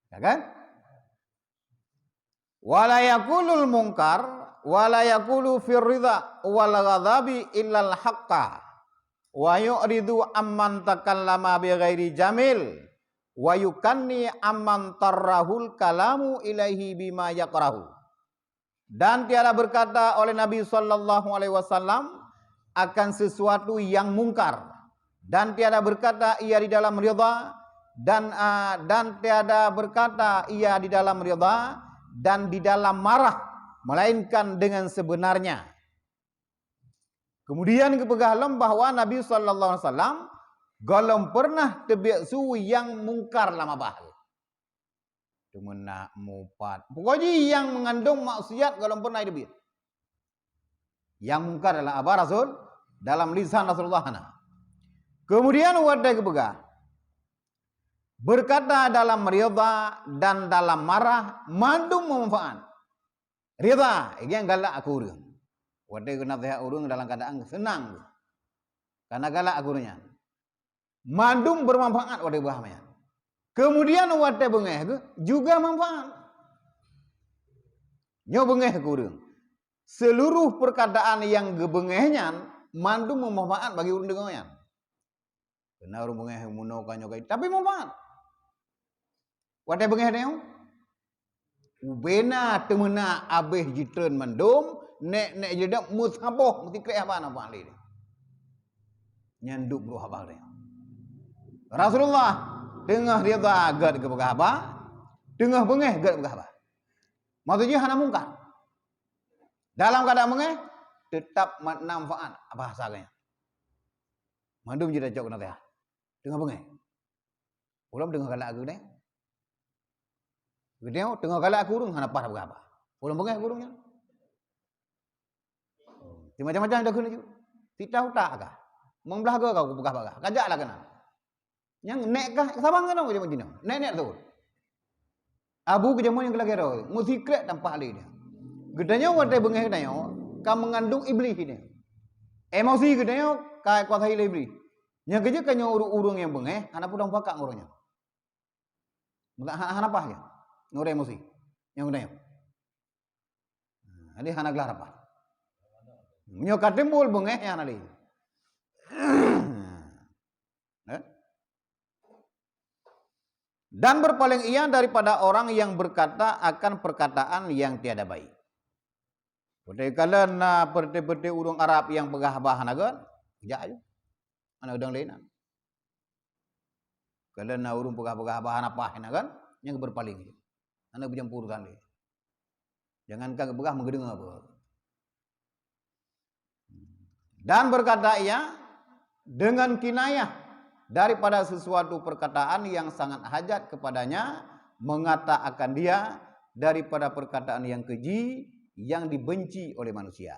Ya kan? Wala yaqulul munkar, wala yaqulu fir ridha wal ghadabi illal haqqa, wa yu'ridu amman takallama bi ghairi jamil, wa yukanni amman tarrahul kalamu ilaihi bima yakrahu. Dan tiada berkata oleh Nabi sallallahu alaihi wasallam akan sesuatu yang mungkar, dan tiada berkata ia di dalam ridha, dan, ah, dan tiada berkata ia di dalam ridha dan di dalam marah, melainkan dengan sebenarnya. Kemudian geupeugah lom bahwa Nabi sallallahu alaihi wasallam gohlom pernah teubiet su nyang mungkar lam babah. Teumeunak, mupat. Pokok jih nyang meungandong maksiat gohlom pernah teubiet. Nyang mungkar dalam babah Rasul, dalam lisan Rasulullah hana. Kemudian watèe geupeugah, Berkata dalam ridha dan dalam marah, mandum memanfaat. Ridha, nyang galak keu ureuëng. Watée geunasehat ureuëng dalam keadaan seunang, kana galak keu ureuëng nyan. Mandum bermanfaat watée beugah nyan. Kemudian watée beungéh geuh juga manfaat. Nyoe beungéh keu ureuëng. Seluruh perkataan nyang geubeungéh nyan mandum memanfaat bagi ureuëng deungoe nyan. Keunan ureuëng beungéh meunoe ka nyoe ka, tapi manfaat. Watée beungéh tanyoe, ubena teumeunak abéh jitreun mandum, nék-nék jidong meusaboh meusikrek haba na paléh deh. Nyan duek beuruh haba tanyoe. Rasulullah teungoh ridha gét geupeugah haba, teungoh beungéh gét geupeugah haba. Maksud jih hana mungkar. Dalam keadaan beungéh, teutap ma-, na manfaat bahasa geuh nyan. Mandum jitacok keunan teuh. Teungoh beungéh. Ulôn teungoh galak keu geutanyoe. Geutanyoe teungoh galak keu ureuëng hana paih peugah haba. Ulôn beungéh keu ureuëng nyan. Macam-macam dah keuneuk ju. Sita utak kah? Meublah goe kah kupeugah bak kah? Kajak lah keunan. Nyang nék kah saban keunoe jameun jinoe. Nék-nék tu. Abu keu jameun nyang lagée roe, meusikrek tampah lé dia. Geutanyoe watée beungéh geutanyoe ka meungandung Iblih dia. Emosi geutanyoe ka kuasai lé Iblih. Nyang keujeuet ka nyoe ureuëng-ureuëng nyang beungéh hana peudong pakat ngon ureuëng nyan. Meuka ha-, hana paih nyan. Ngon ureuëng emosi. Nyang geutanyoe. Jadi hana glah rapat. Meunyoe ka timbul beungéh nyan lé. Eh? Dan berpaling ia daripada orang yang berkata akan perkataan yang tiada baik. Watée kalon na peureute-peureute ureuëng Arab nyang peugah haba hana gét, jak aju. Hana udang lain. Kalon na ureuëng peugah-peugah haba hana paih hana gét, nyang berpaling. Hana beujampu urusan lé. Jangankan geupeugah meugeudeungoe pun. Dan berkata ia dengan kinayah daripada sesuatu perkataan yang sangat hajat kepadanya, mengata akan dia daripada perkataan yang keji yang dibenci oleh manusia.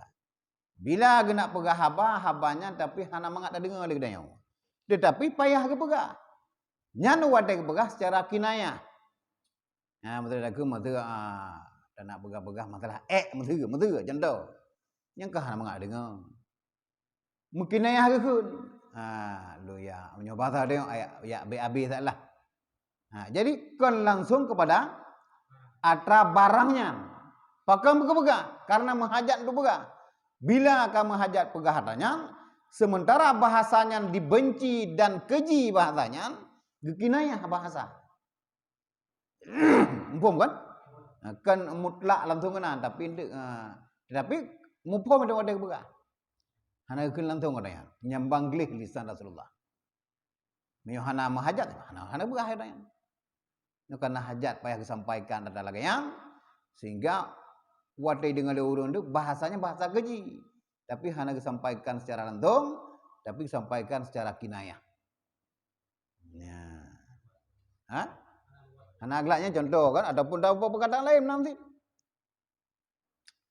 Bila geunak peugah haba, haba nyan tapi hana mangat tadeungoe lé geutanyoe. Teutapi payah geupeugah. Nyan watée geupeugah secara kinayah. Ha, beutôi takheun, beutôi, ah, tanak peugah-peugah masalah ék, beutôi, beutôi, contoh. Nyang ka hana mangat deungoe. Meukinayah geukheun. Ha, lôn ya, meunyoe basa deungoe, ya, ya, B A B salah. Ha, jadi kon langsung kepada atra barang nyan. Pakon geupeugah? Karena meuhajat untuk peugah. Bila ka meuhajat peugah atra nyan, sementara bahasa nyan dibenci dan keji bahasa nyan, geukinayah bahasa. Muphom kan? Ha, kan mutlak langsung keunan, tapi, ha, tapi muphom ada wadah geupeugah. Hana geukheun langsung atra nyan. Nyambang gleh lisan Rasulullah. Meunyoe hana meuhajat, hana, hana peugah atra nyan. Nyoe kana hajat payah geusampaikan atra lagée nyan, sehingga watée deungoe lé ureuëng tu bahasanya bahasa keji. Tapi hana geusampaikan secara langsung, tapi geusampaikan secara kinayah. Ya. Ha? Hana gleh nyan contoh kan, ataupun tapeugah perkataan laén meunan cit.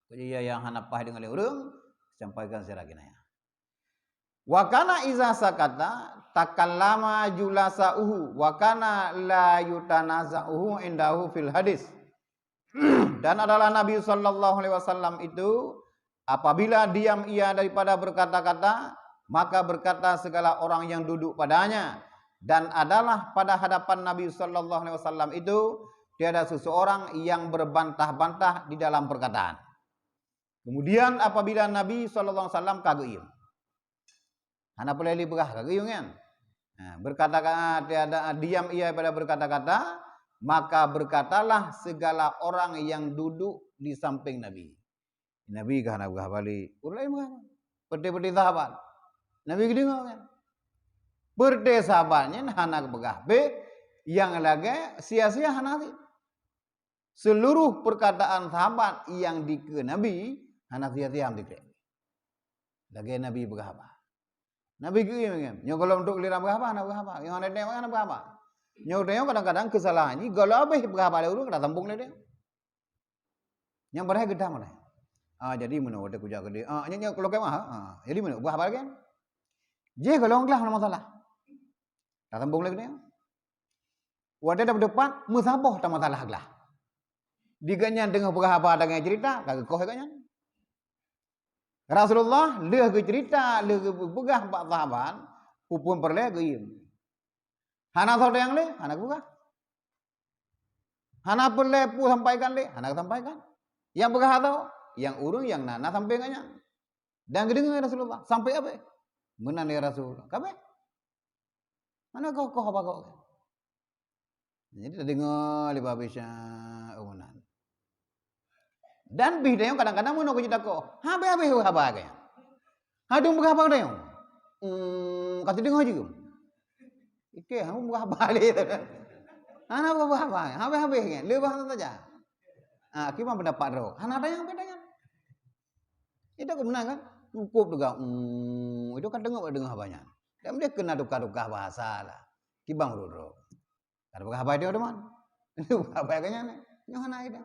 Jadi ya, nyang hana paih deungoe lé ureuëng, sampaikan secara kinayah. Wa kana iza sakata takallama julasa'uhu wa kana la yutanaza'uhu indahu fil hadis. Dan adalah Nabi sallallahu alaihi wasallam itu, apabila diam ia daripada berkata-kata, maka berkata segala orang yang duduk padanya. Dan adalah pada hadapan Nabi sallallahu alaihi wasallam itu tiada seseorang yang berbantah-bantah di dalam perkataan. Kemudian apabila Nabi sallallahu alaihi wasallam ka geuiem, hana peureulée lé peugah ka geuiem nyan. Ha, berkata-kata, tiada diam ia pada berkata-kata, maka berkatalah segala orang yang duduk di samping Nabi. Nabi ka hana peugah balik. Ureuëng laén peugah. Peureute-peureute sahabat. Nabi geudeungoe nyan. Peureute sahabat nyan hana geupeugah beh, nyang lagée sia-sia hana cit. Seluruh perkataan sahabat nyang dikeue Nabi hana sia-sia meusikrek. Lagée Nabi peugah haba. Nabi geuiem nyan, nyoe gohlom trok giliran peugah haba, hana peugah haba. Nyoe hana deuh hana peugah haba. Nyoe tanyoe kadang-kadang keusalahan jih gohlom habéh peugah haba lé ureuëng, ka tasambong lé tanyoe. Nyang padahai geutam meunan. Ah, jadi meunoe watée kujak keudeh. Ah, nyoe, nyoe, kalau kemah, ah, jadi meunoe peugah haba lagée nyan. Jih gohlom glah hana masalah. Tasambong lé tanyoe. Watée tapeuteupat, meusaboh tamasalah glah. Di gobnyan teungoh peugah haba, tangai ceurita, ka geukoh gobnyan. Rasulullah lheueh geuceurita, lheueh geupeugah bak sahabat, peue-peue peureulée geuyiem. Hana soe nyang lé, hana geupeugah. Hana peureulée peue sampaikan lé, hana geusampaikan. Nyang peugah haba, nyang ureuëng nyang na, na sampé ngon nyan. Dan geudeungoe Rasulullah, sampai abéh. Meunan ya Rasul, ka abéh. Hana koh-koh haba gob. Jadi tadeungoe lé babeh sya meunan. Dan bih tanyoe kadang-kadang meunoe keu jitakoh, habéh-habéh haba gaya. Hadong peugah haba tanyoe. Hmm, ka teudeungoe jeuem. Ike, hana peugah haba lé. Hana peugah haba, habéh-habéh nyan. Leubeh hana saja. Ah, kiban pendapat roh. Hana tanyong, hana tanyong. Itu keuh meunan kan? Cukup teuga, hmm, itu kan teungoh deungoe haba nyan. Dan dia kena tukar-tukar bahasa lah. Kiban meurot-rot. Kada peugah haba itu teuma. Peugah haba gaya nyan. Nyoe hana itu.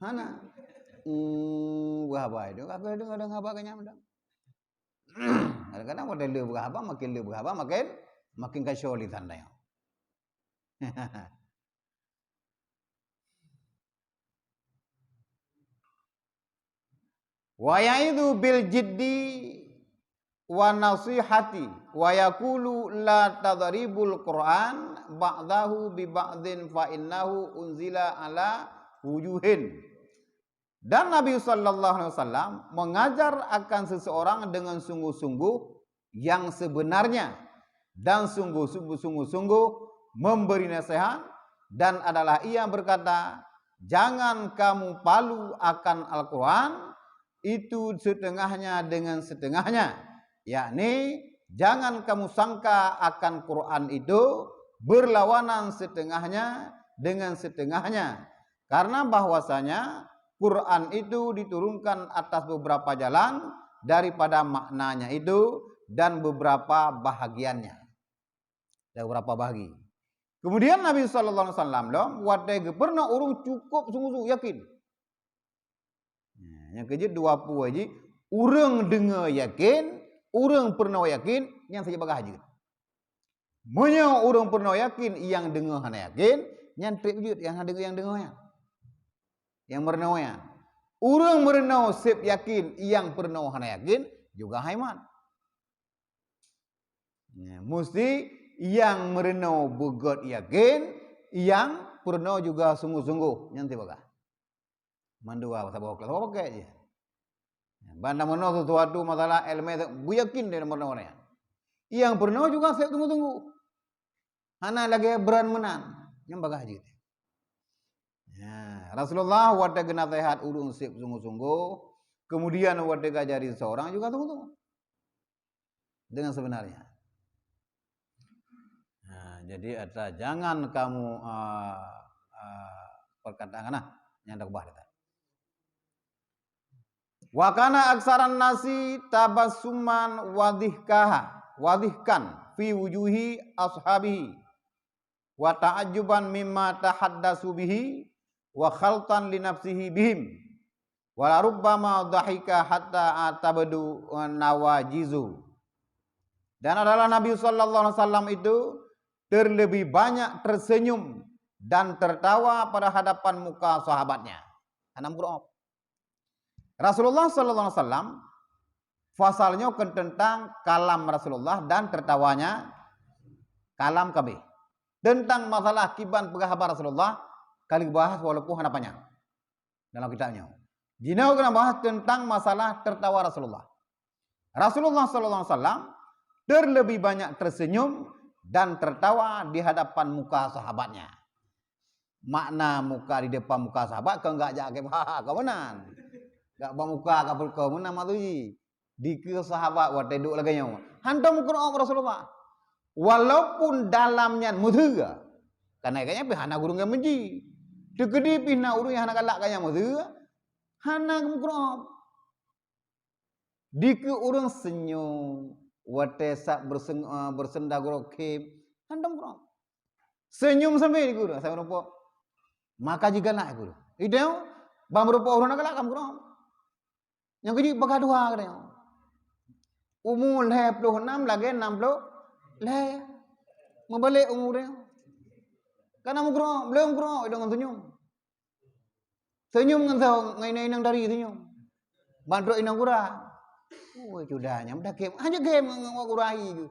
Hana. Hmm, peugah haba itu. Aku itu kadang haba gaya nyan. Kadang-kadang pada le peugah haba, makin le peugah haba, makin, makin kacau lisan tanyoe. Wa ya'idzu bil jiddi wa nasihati wa yaqulu la tadribul Qur'an ba'dahu bi ba'din fa innahu unzila ala wujuhin. Dan Nabi sallallahu alaihi wasallam mengajar akan seseorang dengan sungguh-sungguh yang sebenarnya dan sungguh-sungguh memberi nasihat, dan adalah ia berkata, "Jangan kamu palu akan Al-Quran itu setengahnya dengan setengahnya," yakni jangan kamu sangka akan Quran itu berlawanan setengahnya dengan setengahnya, karena bahwasanya Quran itu diturunkan atas beberapa jalan daripada maknanya itu dan beberapa bahagiannya. Dan beberapa bahagi. Kemudian Nabi sallallahu alaihi wasallam lom watée geupurunoe ureuëng cukup sungguh-sungguh yakin. Nah, nyang keujeuet dua peue jih, ureuëng deungoe yakin, ureuëng purunoe yakin, nyan saja bagah jeuet. Meunyoe ureuëng purunoe yakin, nyang deungoe hana yakin, nyan treb jeuet nyang hana deungoe, nyang deungoe nyan. Nyang meurunoe nyan. Ureuëng meurunoe seb yakin, nyang purunoe hana yakin, juga hai mat. Ya, musti nyang meurunoe beugét yakin, nyang purunoe juga sungguh-sungguh. Nyan teupeugah. Mandua saboh kelas, saboh paket je. Ban na meurunoe sesuatu masalah ilmu, beuyakin dari meurunoe nyan. Nyang purunoe juga seb sungguh-sungguh. Hana lagée brand meunan. Nyang bagah jeuet. Ya, Rasulullah watée geunasehat ureuëng seb sungguh-sungguh, kemudian watée gajari seseorang juga sungguh-sungguh. Dengan sebenarnya. Nah, jadi ata jangan kamu, ah, ah, perkataan, nah, nyang dak bah kita. Wa kana aksaran nasi tabassuman wadhihkaha, wadhihkan fi wujuhi ashabihi, wa ta'ajjuban mimma tahaddasu bihi, wa khaltan li nafsihi bihim, wa larubbama dhahika hatta atabdu nawajizu. Dan adalah Nabi sallallahu alaihi wasallam itu terlebih banyak tersenyum dan tertawa pada hadapan muka sahabatnya. Hana meukeureuob. Rasulullah sallallahu alaihi wasallam, pasal nyoe kan tentang kalam Rasulullah dan tertawanya kalam kabeh. Tentang masalah kiban peugah haba Rasulullah, ka lheueh bahas walaupun hana panyang dalam kitab nyoe. Jinoe keuneuk bahas tentang masalah tertawa Rasulullah. Rasulullah sallallahu alaihi wasallam terlebih banyak tersenyum dan tertawa di hadapan muka sahabatnya. Makna muka di depan muka sahabat, keu enggak jak ke bah, keu meunan. Enggak ba muka ka pulko meunan maksud jih. Dikeue sahabat watée duek lagée nyoe. Hantom meukeureuob Rasulullah. Walaupun dalam nyan meuteue. Karena gobnyan pih hana gurée nyang meuji. Teukeudi pih na ureuëng nyang hana galak gobnyan meuteue, hana meukeureuob. Dikeue ureuëng senyum, watée sab berseng-, eh, bersenda gurok khém, hantom meukeureuob. Senyum sampai dikeue ureuëng, sampai rumpok. Maka jigalak guru. Idéh, ban meurumpok ureuëng na galak ka meukeureuob. Nyang keujeuet bagaduha katanya. Umu lhée ploh nam lagée nam ploh lhée. Meubalek umu dia. Kana meukeurok, beuleung keurok, idong ngon seunyum. Seunyum ngon saho, ngon inong-inong tari seunyum. Ban trok inong gura. Oh, cuda nyang dah kem. Hanya kem ngon, ngon gura hai ke.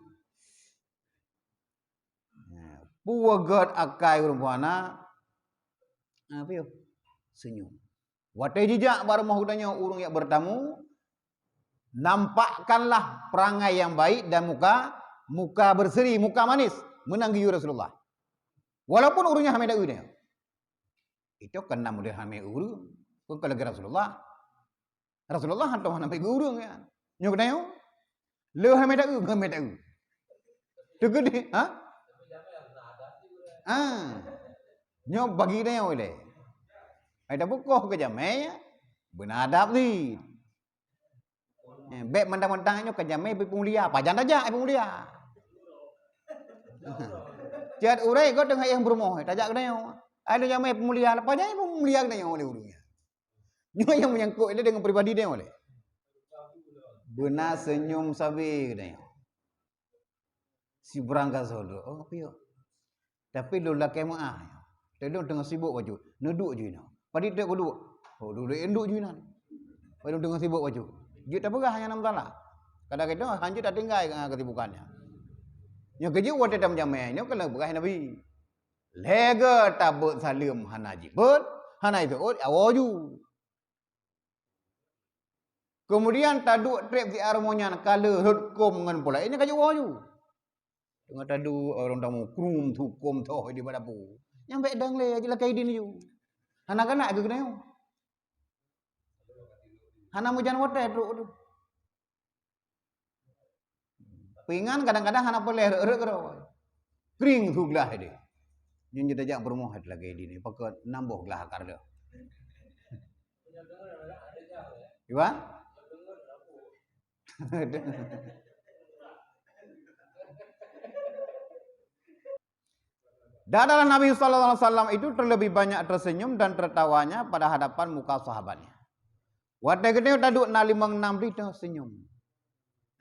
Nah, puwoe gét akai ureuëng puana. Apa yo? Seunyum. Watée jijak bak rumoh geutanyoe ureuëng nyang beutamu, nampakkanlah perangai yang baik dan muka, muka berseri, muka manis, meunan geuyue Rasulullah. Walaupun ureuëng nyan hana mita eu nyoe. Itu kan nama dia hana mita eu ureuëng. Bukan lagi Rasulullah. Rasulullah hantom hana mita eu ureuëng ya. Nyoe geutanyoe, le hana mita eu, hana mita eu. Teukeudi, ha? Ah. Nyoe bagi geutanyoe ilée. Ai tabukoh keu jamé, beuna adab cit. Eh, bék mantang-mantang nyoe keu jamé peumulia, pajan tajak peumulia. Cit ureuëng gob teungoh éh beurumoh, tajak geutanyoe. Ai lôn jamé peumulia, pajan peumulia geutanyoe lé ureuëng nyan. Nyoe nyang meunyangkot ilée deungon pribadi tanyoe lé. Beuna seunyum sabe geutanyoe. Sibrang ka soe duek, oh, piye? Tapi lôn lakée meuáh. Tapi lôn teungoh sibok bacut, neuduek ju inoe. Padit teuk kuduek. Oh, duek, duek ju inan. Padahai lôn teungoh sibok bacut. Jeuet tapeugah hana masalah. Kadang-kadang hanjeuet tatinggai keusibukan nyan. Nyang keujeuet watée tameujaméh nyoe keuneuk peugah Nabi. Lhée geuh tabeuet saleuem hana jibeuet, hana jiseuôt, awoe ju. Keumudian taduek treb siat rumoh nyan ka le rhot kôm ngon pula, nyan ka jiwoe ju. Teungoh taduek ureuëng tamu krum thu kôm thoh di bak dapu. Nyang bék dang lé, jilakée idin ju. Hana kana geuh keunoe. Hana meujan watée trok tu. Pingan kadang-kadang hana peureulée rhot-rhot keudroe. Kring su glah ideh. Nyan jeuet tajak peurumoh lagée idin, pakon nam boh glah akar deh. Iwan? Dan adalah Nabi sallallahu alaihi wasallam itu terlebih banyak tersenyum dan tertawanya pada hadapan muka sahabatnya. Watée geutanyoe taduek na limong nam ploh teuh seunyum.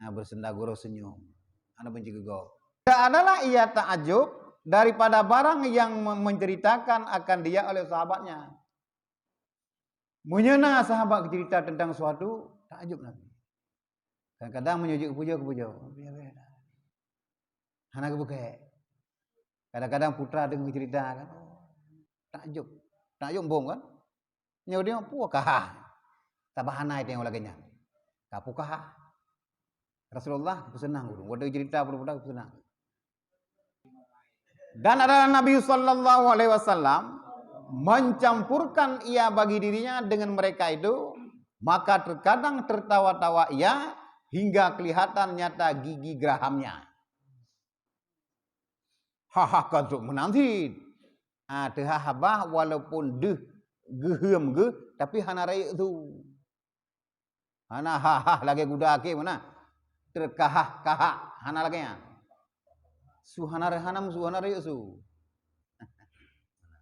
Nah, beusenda gurôh seunyum. Hana beunci geugob. Dan adalah ia takjub daripada barang yang me-, menceritakan akan dia oleh sahabatnya. Meunyoe na sahabat geuceurita teuntang suatu, takjub Nabi. Kadang-kadang meunyoe jeuet geupujoe, geupujoe. Hana geupeugah. Kadang-kadang putra deungoe geuceurita kan, takjub. Takjub bom kan? Nyoe dia pukaha. Tabah hana tanyoe lagée nyan. Ka pukaha. Rasulullah peuseunang ureuëng. Watée geuceurita peue-peue peuseunang. Dan adalah Nabi sallallahu alaihi wasallam mencampurkan ia bagi dirinya dengan mereka itu, maka terkadang tertawa-tawa ia hingga kelihatan nyata gigi gerahamnya. Hah-hah ka trok meunan cit. Ah, teuhah haba walaupun deuh geuheuem geuh, tapi hana rayeuk su. Hana hah-hah lagée guda akhé meunan. Teukahah-kahah, hana lagée nyan. Su hana re-, hana su hana rayeuk su.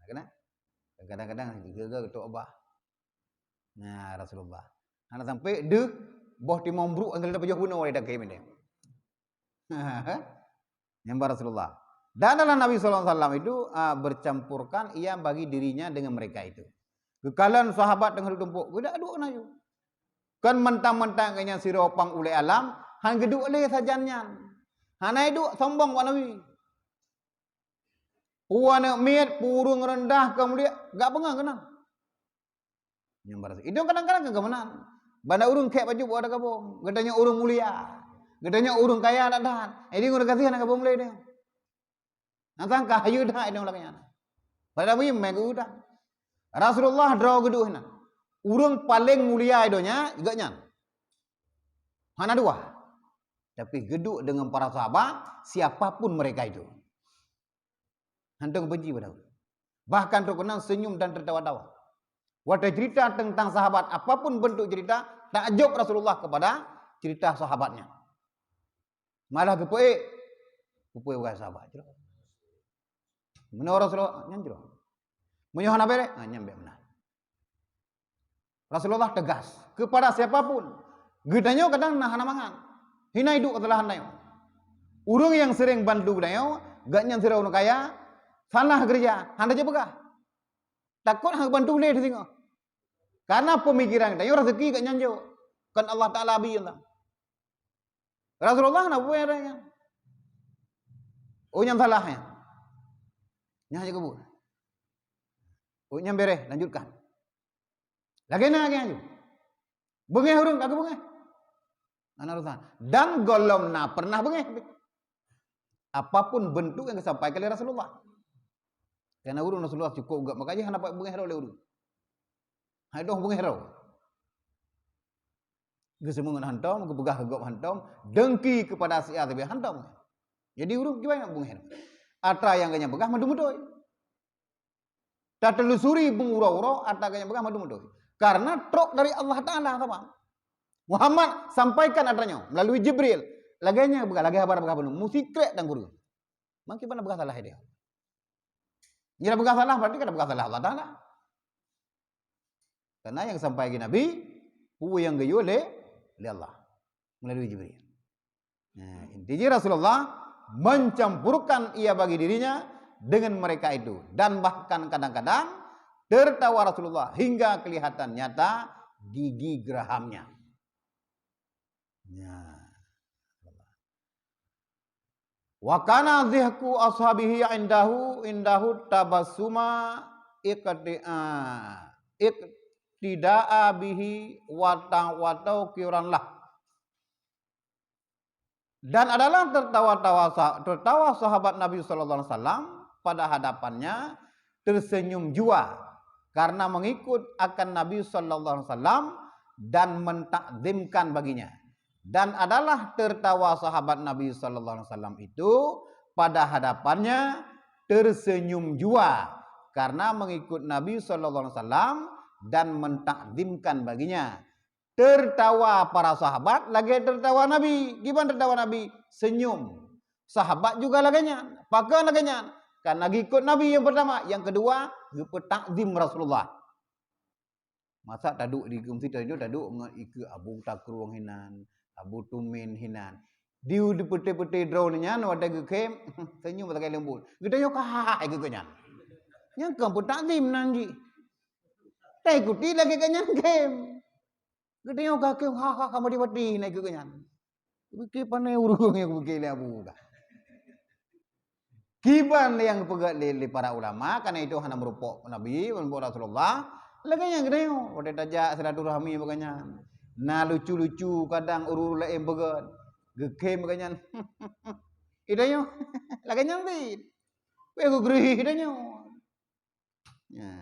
Kena? Kadang-kadang geuga geutok bah. Nah, Rasulullah. Hana sampai deuh boh timong bruk hana pajoh bunoe lé dagé mendeng. Nyang ba Rasulullah. Dan dalam Nabi sallallahu alaihi wasallam itu, ah, bercampurkan ia bagi dirinya dengan mereka itu. Geukalon sahabat teungoh duek tumpok, geudak duek na ju. Kon mentang-mentang geuhnyan sidroe pang ulée alam, han geuduek lé sajan nyan. Hana duek sombong bak Nabi. Peue aneuëk miet, peue ureuëng reundah ka mulia, gak beungoh keunan. Nyang barasa. Idong kadang-kadang ka meunan. Banda ureuëng khek baju buat ada gabong. Geutanyoe ureuëng mulia. Geutanyoe ureuëng kaya that-that. Jadi ureuëng gaséh hana gabong lé dia. Nang sangka hayeue that idong lagée nyan. Padahai bui mé geuudang. Rasulullah droe geuduek na. Ureuëng paleng mulia i donya geuh nyan. Hana dua. Tapi geuduek dengan para sahabat, siapapun mereka itu. Hantom benci pada ureuëng. Bahkan trok keunan senyum dan tertawa-tawa. Watée cerita tentang sahabat, apapun bentuk cerita, takjub Rasulullah kepada cerita sahabatnya. Malah geupeuék, geupeuék bukan sahabat jroh. Meunyoe Rasulullah, nyan jroh. Meunyoe hana bék, ha, nyan bék meunan. Rasulullah tegas kepada siapapun. Geutanyoe kadang na hana mangat. Hina iduek kesalahan tanyoe. Ureuëng nyang sering bantu geutanyoe, Gobnyan sidroe ureueng kaya, salah keureuja, hana jipeugah. Takot hana geubantu lé singoh. Karena peumikiran geutanyoe rezeki gobnyan jok, kon Allah Taala bri Allah. Rasulullah na buet nyan. Oh, nyan salah nyan. Nyan hana jikeubut. Oh, nyan bereh, lanjutkan. Lagèe na lagèe nyan. Beungéh ureueng ka geubeungéh. Hana urusan. Dan gohlom na pernah beungéh. Apapun bentuk yang disampaikan oleh Rasulullah. Karena ureueng Rasulullah cukup gét, makanya hana pat beungéh droe lé ureueng. Hai doh beungéh droe. Geuseumeung hantom, geupeugah keu gob hantom, dengki kepada si A si B hantom. Jadi ureueng kiban nyang beungéh. Atra nyang geuhnyan peugah mandum beutôi. Tatelusuri beunguroe-uroe atra geuhnyan peugah mandum beutôi. Karena trok dari Allah Taala, saban. Muhammad sampaikan atra nyoe melalui Jibril. Lagèe nyan peugah, lagèe haba peugah bunoe, meusikrek dan gureueng. Mangke bana peugah salah idéh. Nyan peugah salah berarti kan peugah salah Allah Taala. Karena nyang sampaikan Nabi, peue nyang geuyue lé, lé Allah melalui Jibril. Nah, intinya Rasulullah mencampurkan ia bagi dirinya dengan mereka itu. Dan bahkan kadang-kadang tertawa Rasulullah hingga kelihatan nyata gigi gerahamnya. Ya. Wa kana dhihku ashabihi indahu, indahu tabassuma iqti-, ah, iqtida'a bihi wa ta-, wa tauqiran lah. Dan adalah tertawa-tawa sa-, tertawa sahabat Nabi sallallahu alaihi wasallam pada hadapannya tersenyum jua karena mengikut akan Nabi sallallahu alaihi wasallam dan mentakzimkan baginya. Dan adalah tertawa sahabat Nabi sallallahu alaihi wasallam itu pada hadapannya tersenyum jua karena mengikut Nabi sallallahu alaihi wasallam dan mentakzimkan baginya. Tertawa para sahabat lagèe tertawa Nabi. Kiban tertawa Nabi? Senyum. Sahabat juga lagèe nyan. Pakon lagèe nyan? Karena geukot Nabi nyang pertama, nyang kedua geupeutakzim Rasulullah. Masa taduek di keumsi taduek, taduek ngon ikeue Abu Takrueng hinan, Abu Tumin hinan. Di, di peuté-peuté droe nyan watèe geukhém, senyum sagai leumbot. Geutanyoe ka hai keu geuhnyan. Nyang kon peutakzim nan jih. Taikuti lagèe geuhnyan khém. Geutanyoe ka khém, ha, ha, ha, mati-mati na ikeue geuhnyan. Pike pane ureueng nyang pike lé Abu dah. Kiban nyang peugah lé, lé para ulama, karena itu hana meureumpok Nabi, meureumpok Rasulullah. Lagèe nyan geutanyoe, watèe tajak silaturahmi bak geuhnyan. Na lucu-lucu kadang ureueng laén peugah, geukhém bak geuhnyan. Geutanyoe, lagèe nyan cit. Wéh geugrih geutanyoe. Ya.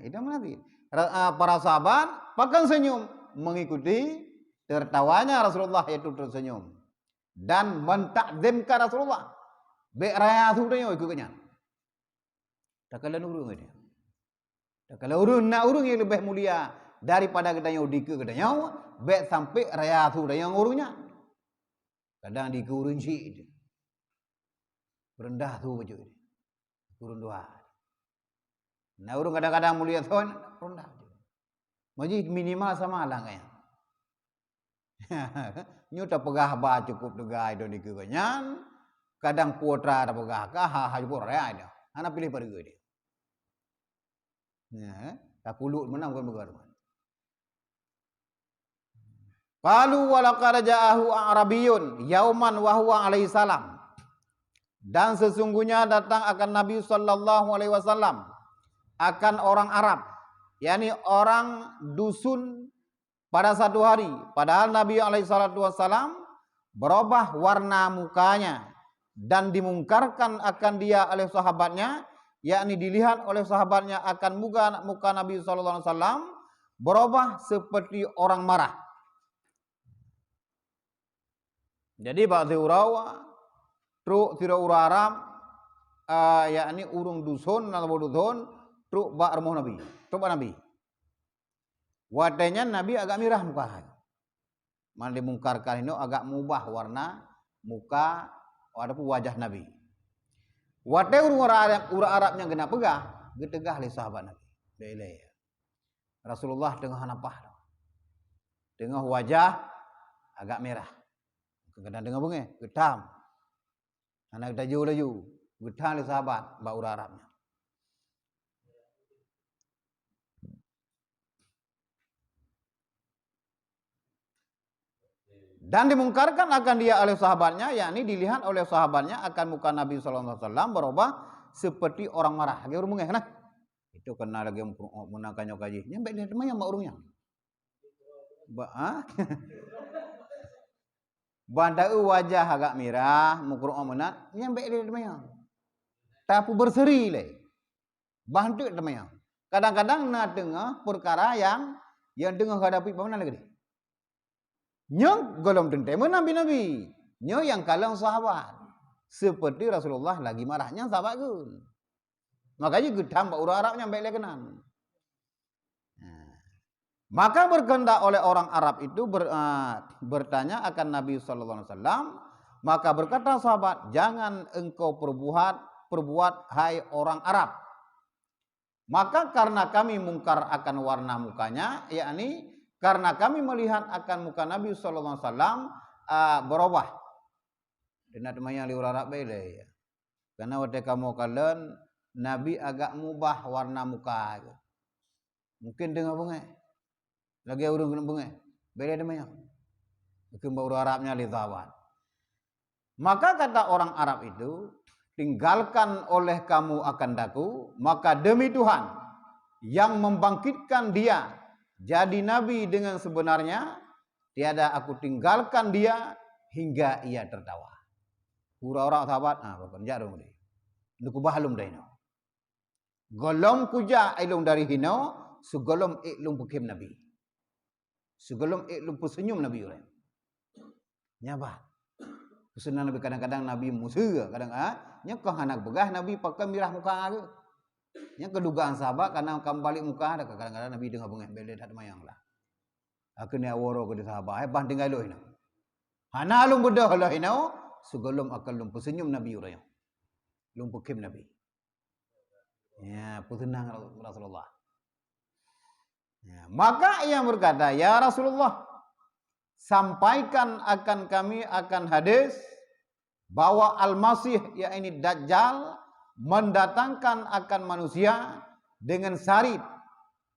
Itu Nabi. Ra-, ah, para sahabat pakon senyum mengikuti tertawanya Rasulullah, yaitu tersenyum. Dan mentakzimkan Rasulullah. Bèk raya su tanyoe ikeue geuhnyan. Takalon ureueng geutanyoe. Takalon ureueng, na ureueng nyang leubeh mulia daripada geutanyoe dikeue geutanyoe, bèk sampai raya su tanyoe ngon ureueng nyan. Kadang dikeue ureueng chik tu. Peureundah su bacut tu. Ureueng dua. Na ureueng kadang-kadang mulia thon, peureundah bacut. Maji minimal sama lah ngon nyan. Nyoe tapeugah haba cukup teuga idong dikeue geuhnyan, kadang putra tapeugah ka ha, ha cukup raya idong. Hana piléh pareue idong. Ya, takuluk meunan bukan beugah teuma. Qalu wa laqad ja'ahu a'rabiyyun yauman wa huwa alaihi salam. Dan sesungguhnya datang akan Nabi sallallahu alaihi wasallam akan orang Arab, yakni orang dusun pada satu hari, padahal Nabi alaihi salatu wasallam berubah warna mukanya dan dimungkarkan akan dia oleh sahabatnya, yakni dilihat oleh sahabatnya akan muka, muka Nabi sallallahu alaihi wasallam berubah seperti orang marah. Jadi bak siuroe trok sidroe ureueng Arab, ah, yakni ureueng dusun, na saboh dusun, trok bak rumoh Nabi, trok bak Nabi. Watèe nyan Nabi agak mirah muka hai. Man dimungkarkan inoe agak mubah warna muka ataupun wajah Nabi. Watèe ureueng Arab, ureueng Arab nyang geunak peugah, geuteugah lé sahabat Nabi. Lé, lé. Rasulullah teungoh hana paih. Teungoh wajah agak mirah. Kadang teungoh beungéh, geutam. Hana geutaju laju, geuthan lé sahabat bak ureuëng Arab nyan. Dan dimungkarkan akan dia oleh sahabatnya, yakni dilihat oleh sahabatnya akan muka Nabi sallallahu alaihi wasallam berubah seperti orang marah. Lagèe ureuëng beungèh nah. Itu kena lagèe meunan ka nyoe ka jih. Nyan bèk lé teuma nyang bak ureuëng nyan. Ba, ha? Ban taeu wajah agak mirah, meukeurok meunan, nyan bèk lé teuma nyang. Tapeuberseri lé. Bah teuk teuma nyang. Kadang-kadang na teungoh peukara nyang, nyang teungoh hadapi bak meunan lagèe nyan. Nyoe gohlom teuntèe meunan nabi-nabi. Nyoe nyang kalon sahabat. Seperti Rasulullah lagi marah nyan sahabat kheun. Makanya geutham bak ureuëng Arab nyan bèk lé keunan. Nah. Maka berkehendak oleh orang Arab itu ber-, eh, bertanya akan Nabi sallallahu alaihi wasallam, maka berkata sahabat, "Jangan engkau perbuat, perbuat, hai orang Arab." Maka karena kami mungkar akan warna mukanya, yakni karena kami melihat akan muka Nabi sallallahu alaihi wasallam, ah, berubah. Dina teumanyong lé ureuëng Arab bèk lé. Karena watèe kamoe kalon Nabi agak mubah warna muka. Mungkin teungoh beungèh. Lagèe ureuëng keuneuk beungèh. Bèk lé teumanyong. Mungkin bak ureuëng Arab nyan lé sahabat. Maka kata orang Arab itu, "Tinggalkan oleh kamu akan daku, maka demi Tuhan yang membangkitkan dia jadi nabi dengan sebenarnya, tiada aku tinggalkan dia hingga ia tertawa." Ureuëng Arab sahabat, ah, pakon jak dong deh. Neukubah lom dai nyoe. Gohlom kujak ilong dari hinoe, sigohlom ék lôn peukhém Nabi. Sigohlom ék lôn peuseunyum Nabi uroe nyan. Nyan bah. Peuseunyum Nabi kadang-kadang Nabi meuseu, kadang, ah, nyan keuh hana geupeugah Nabi pakon mirah muka geuh. Nyan keuh dugaan sahabat, karena ka meubalek muka, kadang-kadang Nabi teungoh beungèh bèk lé that teumanyong lah. Akhirnya aworo keu sahabat, eh, bah tinggai lôn hinoe. Hana lôn beudôh lôn hinoe, sigohlom akan lôn peuseunyum Nabi uroe nyoe. Lôn peukhém Nabi. Ya, peuseunang Rasulullah. Ya, maka ia berkata, "Ya Rasulullah, sampaikan akan kami akan hadis bahwa Al-Masih, yakni Dajjal, mendatangkan akan manusia dengan sarit,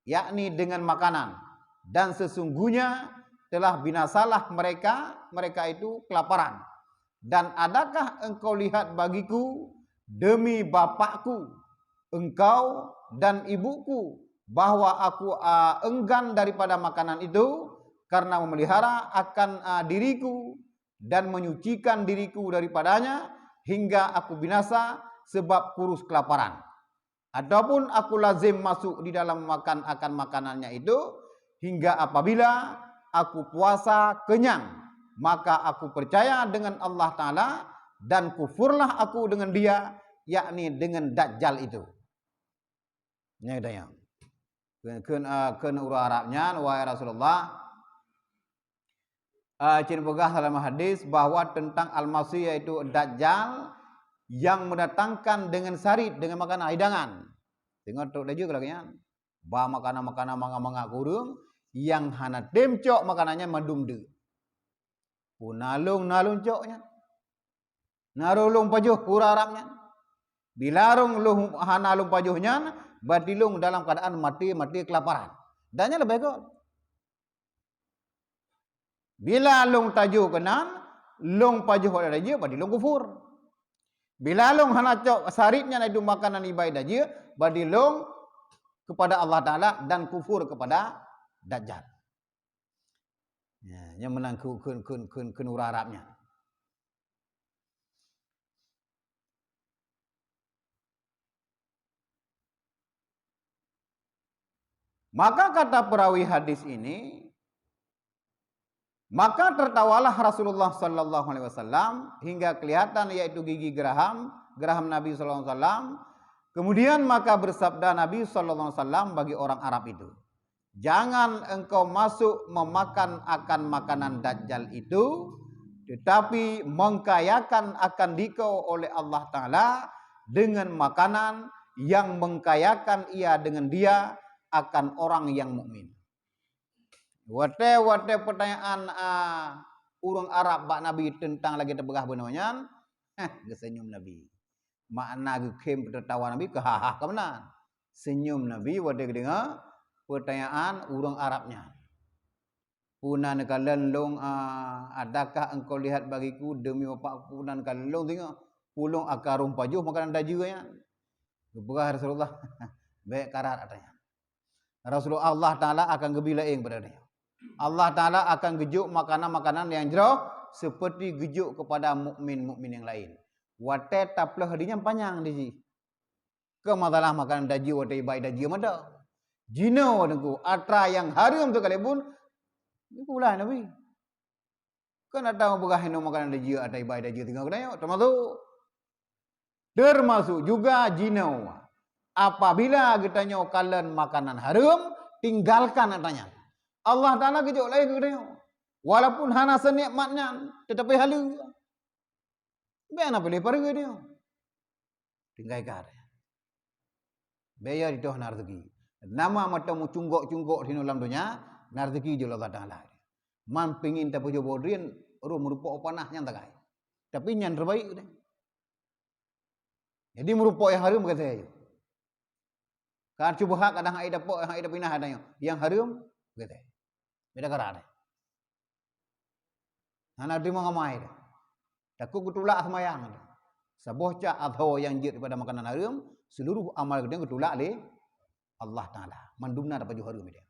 yakni dengan makanan, dan sesungguhnya telah binasalah mereka, mereka itu kelaparan. Dan adakah engkau lihat bagiku demi bapakku, engkau dan ibuku, bahwa aku, a, enggan daripada makanan itu, karena memelihara akan, a, diriku dan menyucikan diriku daripadanya, hingga aku binasa sebab kurus kelaparan. Ataupun aku lazim masuk di dalam makan akan makanannya itu, hingga apabila aku puasa kenyang, maka aku percaya dengan Allah Ta'ala dan kufurlah aku dengan dia, yakni dengan Dajjal itu." Nyan tanya. Kheun, kheun, ah, kheun ureuëng Arab nyan, "Wahai Rasulullah, ah, cit peugah dalam hadis bahwa tentang Al-Masih, yaitu Dajjal, yang mendatangkan dengan sarit, dengan makanan hidangan." Tengok trok laju lagèe nyan. Ba makanan-makanan manga-manga kureueng yang hana tem cok makanan nyan mandum deuk. Puna lôn na lôn cok nyan. Na roh lôn pajoh ureuëng Arab nyan. Bila rong lôn hana lôn pajoh nyan, berarti lôn dalam keadaan maté, maté kelaparan. Dan nyan leubeh göt. Bila lôn tajoh keunan, lôn pajoh pada jih, berarti lôn kufur. Bila lôn hana cok sarit nyan, iaitu makanan ibadah jih, berarti lôn kepada Allah Ta'ala dan kufur kepada Dajjal. Ya, nyan meunan keu, keu, keu, keu, keu ureuëng Arab nyan. Maka kata perawi hadis ini, maka tertawalah Rasulullah sallallahu alaihi wasallam hingga kelihatan yaitu gigi geraham, geraham Nabi sallallahu alaihi wasallam. Kemudian maka bersabda Nabi sallallahu alaihi wasallam bagi orang Arab itu, "Jangan engkau masuk memakan akan makanan Dajjal itu, tetapi mengkayakan akan dikau oleh Allah Ta'ala dengan makanan yang mengkayakan ia dengan dia akan orang yang mukmin." Watèe-watèe pertanyaan, a, ureuëng Arab bak Nabi teuntang lagèe teupeugah bunoe nyan, Heh, geuseunyum Nabi. Makna geukhém peutatawa Nabi keuhah-hah ka meunan. Seunyum Nabi watée geudeungoe peutanyaan ureuëng Arab nyan. "Peue na neukalon lôn, a, adakah engkau lihat bagiku demi bapak peue na neukalon lôn singoh? Peue lôn akan rhom pajoh makanan dajeu nyan?" Geupeugah Rasulullah, "Bék karat ata nyan. Rasulullah, Allah Taala akan geubi laén kepada tanyoe. Allah Taala akan geujok makanan-makanan nyang jroh seperti geujok kepada mukmin-mukmin nyang laén." Watée taplôh di nyan panyang di jih. Keu masalah makanan dajeu watée ibai dajeu mada. Jinoe teungku, atra nyang hareuem sekalipun, dipeugah Nabi. Kan ata peugah inoe makanan dajeu ata ibai dajeu tinggai geutanyoe, termasuk, termasuk juga jinoe. Apabila geutanyoe kalon makanan hareuem, tinggalkan ata nyan. Allah Taala geujok laén keu geutanyoe. Walaupun hana seunikmat nyan, tetapi haleue. Bék na piléh pareue nyoe. Tinggai ka. Bék ya ditôh na rezeki. Nama mata meucunggok-cunggok sinoe lam donya, na rezeki jih Allah Taala. Man pingin tapajoh bodrian, roh meurumpok panah nyang tagai. Tapi nyan terbaik deh. Jadi meurumpok nyang hareuem kata. Kan cuba hak kadang hai dapok, hai dapinah ada nyang, nyang hareuem kata. Beda kara deh. Hana teurimong amai deh. Takot geutulak seumayang deh. Saboh cak atho nyang jeuet daripada makanan hareuem, seluruh amal geutanyoe geutulak lé Allah Taala. Mandum na tapajoh hareuem deh.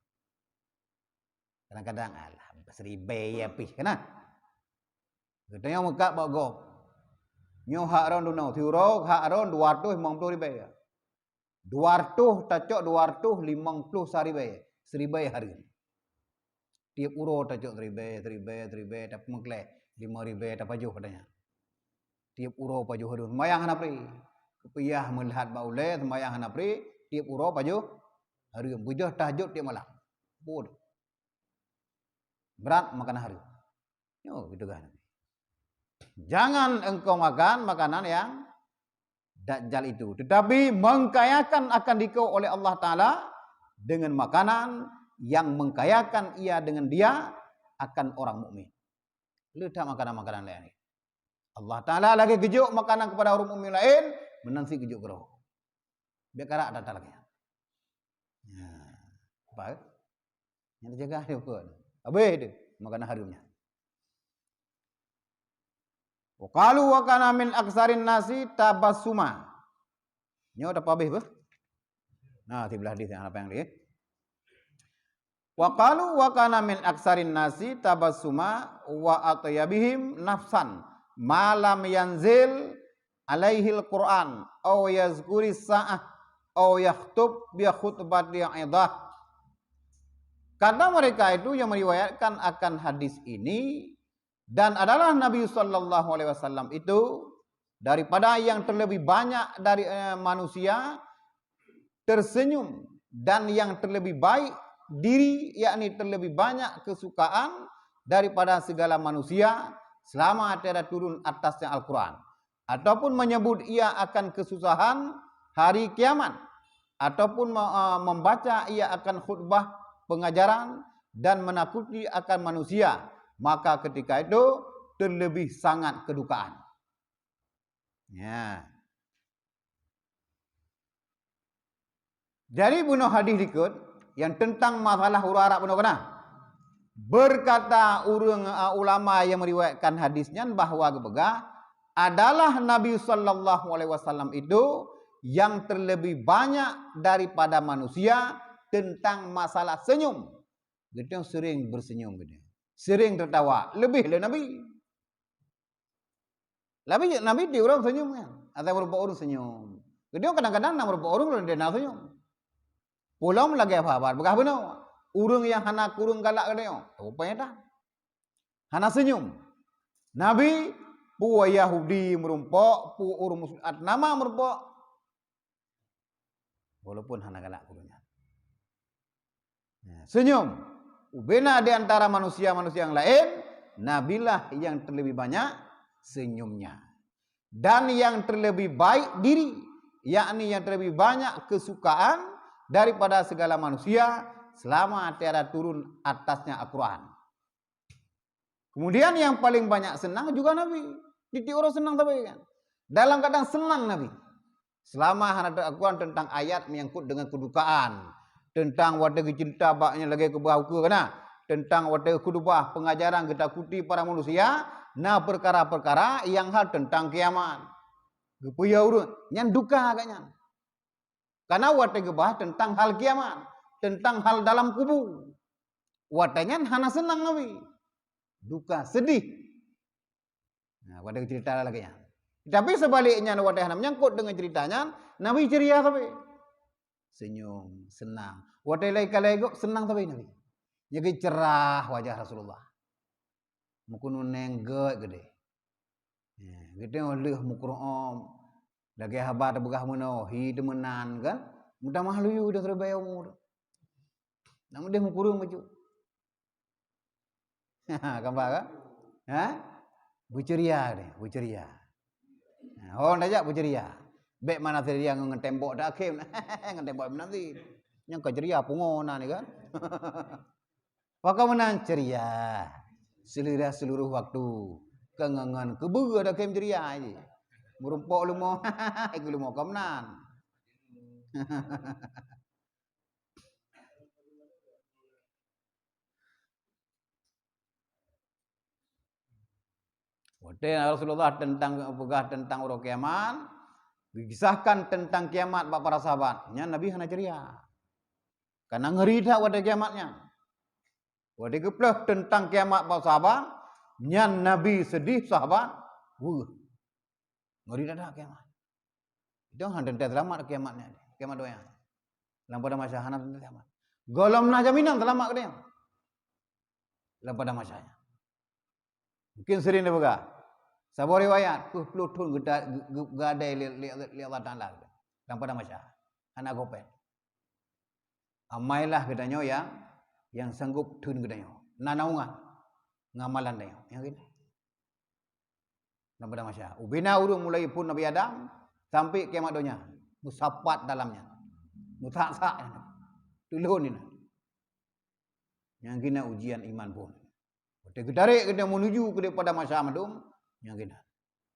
Kadang-kadang, alah, seribèe ya pih kana. Geutanyoe meukat bak gob. Nyoe hak ron dunoe, siuroe hak ron dua ratus limong puluh ribèe. Dua ratus tacok dua ratus limong puluh saribèe, seribèe hareuem. Tiep uroe tacok seribèe, seribèe, seribèe, tapi meukleh lima ribèe tapajoh katanya. Tiep uroe pajoh hareuem. Seumayang hana pri. Kupiah meulihat bak ulèe, seumayang hana pri, tiep uroe pajoh hareuem. Beujeuet tahajud tiep malam. Pun. Berat makanan hareuem. Nyoe geupeugah Nabi. Jangan engkau makan makanan yang dajjal itu, tetapi mengkayakan akan dikau oleh Allah Taala dengan makanan yang mengkayakan ia dengan dia akan orang mukmin. Le that makanan-makanan lain. Allah Taala lagèe geujok makanan kepada orang mukmin lain, meunan cit geujok keudroe. Biar karak that lagèe nyan. Nah, apa? Nyang dijaga dia pun. Habis tu, makanan hareuem nyan. Wa qalu wa kana min aksarin nasi tabassuma. Nyoe dah habis beuh? Nah, siblah hadis nyang apa nyang lé. Wa qalu wa kana min aksarin nasi tabassuma wa atyabihim nafsan ma lam yanzil alaihil Qur'an, au yazkuris sa'ah, au yakhtub bi khutbati idah. Kata mereka itu yang meriwayatkan akan hadis ini, dan adalah Nabi sallallahu alaihi wasallam itu daripada yang terlebih banyak dari, eh, manusia tersenyum, dan yang terlebih baik diri, yakni terlebih banyak kesukaan daripada segala manusia selama tiada turun atasnya Al-Quran, ataupun menyebut ia akan kesusahan hari kiamat, ataupun me-, eh, membaca ia akan khutbah pengajaran dan menakuti akan manusia, maka ketika itu terlebih sangat kedukaan. Ya. Jadi bunoe hadis dikeue nyang teuntang masalah ureuëng Arab bunoe keuna. Berkata ureuëng, eh, ulama yang meriwayatkan hadis nyan bahwa geupeugah adalah Nabi sallallahu alaihi wasallam itu yang terlebih banyak daripada manusia tentang masalah senyum. Geutanyoe sering bersenyum geutanyoe. Sering tertawa, lebih le Nabi. Nabi, Nabi di ureuëng senyum kan. Atau berupa ureuëng senyum. Geutanyoe kadang-kadang na berupa ureuëng lôn dena senyum. Pulang lagèe sahabat peugah bunoe. Ureuëng nyang hana kureueng galak geutanyoe, rupanya dah hana senyum. Nabi, peue Yahudi meurumpok, peue ureuëng Muslim nama meurumpok. Walaupun hana galak geutanyoe. Ya, senyum. Ubena di antara manusia-manusia yang lain, Nabilah yang terlebih banyak senyumnya. Dan yang terlebih baik diri, yakni yang terlebih banyak kesukaan daripada segala manusia selama tiada turun atasnya Al-Quran. Kemudian yang paling banyak senang juga Nabi. Tiep-tiep uroe senang sabe kan. Dalam keadaan senang Nabi. Selama hana teuakuan tentang ayat menyangkut dengan kedukaan, tentang watée geucinta bak nyang lagée keubah ukeue kana, tentang watée khutbah pengajaran geutakuti para manusia, na perkara-perkara yang hal tentang kiamat. Geupeuyah ureuëng nyan duka agak nyan. Karena watée geubahas tentang hal kiamat, tentang hal dalam kubu. Watée nyan hana senang Nabi. Duka, sedih. Nah, watée cerita lagée nyan. Tapi sebaliknya watée hana menyangkut dengan cerita nyan, Nabi ceria sabe. Senyum, senang. Watée lagi kalai gok senang sabe Nabi. Jadi cerah wajah Rasulullah. Meukeunong gét geude. Ya, geutanyoe lheueh meukureueng lagée haba teupeugah meunoe, hi teumeunan kan? Meutamah luyu dah keureubai umu tu. Nak meudeh meukureueng bacut. Kan paham kan? Ha? Beuceria deh, beuceria. Ha, ho tajak beuceria. Bék mana ceria ngon tembok dak akhé. Ngon tembok meunan cit. Nyang ka ceria pungo na ni kan? Pakon meunan ceria. Seulira seluruh waktu. Keu ngon-ngon keubeue ada khem ceria ji. Meurumpok leumo, keu leumo ka meunan. Watée Rasulullah tentang peugah tentang uroe kiamat, geukisahkan tentang kiamat bak para sahabat, nyan Nabi hana ceria. Karena ngeri that watée kiamat nyan. Watée geupeugah tentang kiamat bak sahabat, nyan Nabi sedih sahabat, weueh. Ngeri that kiamat. Itu hana teuntée selamat kiamat nyan, kiamat donya. Lam padang mahsyar hana teuntée selamat. Gohlom na jaminan selamat keudeh. Lam padang mahsyar nyan. Mungkin sering dipeugah. Saboh riwayat, peuet ploh thon geuta-, geu-, geu-, geugadai lé, lé, lé Allah Taala. Lam padang mahsyar. Hana gopet. Amailah geutanyoe nyang, nyang sanggup theun geutanyoe. Na naungan. Ngamalan tanyoe. Nyang gini. Lam padang mahsyar. Ubena ureuëng mulai phon Nabi Adam sampai kiamat donya. Meusapat dalam nyan. Meusak-sak nyan. Tulon nyan. Nyang gina ujian iman phon. Watée geutarek geutanyoe menuju keudeh padang mahsyar mandum, nyang gina.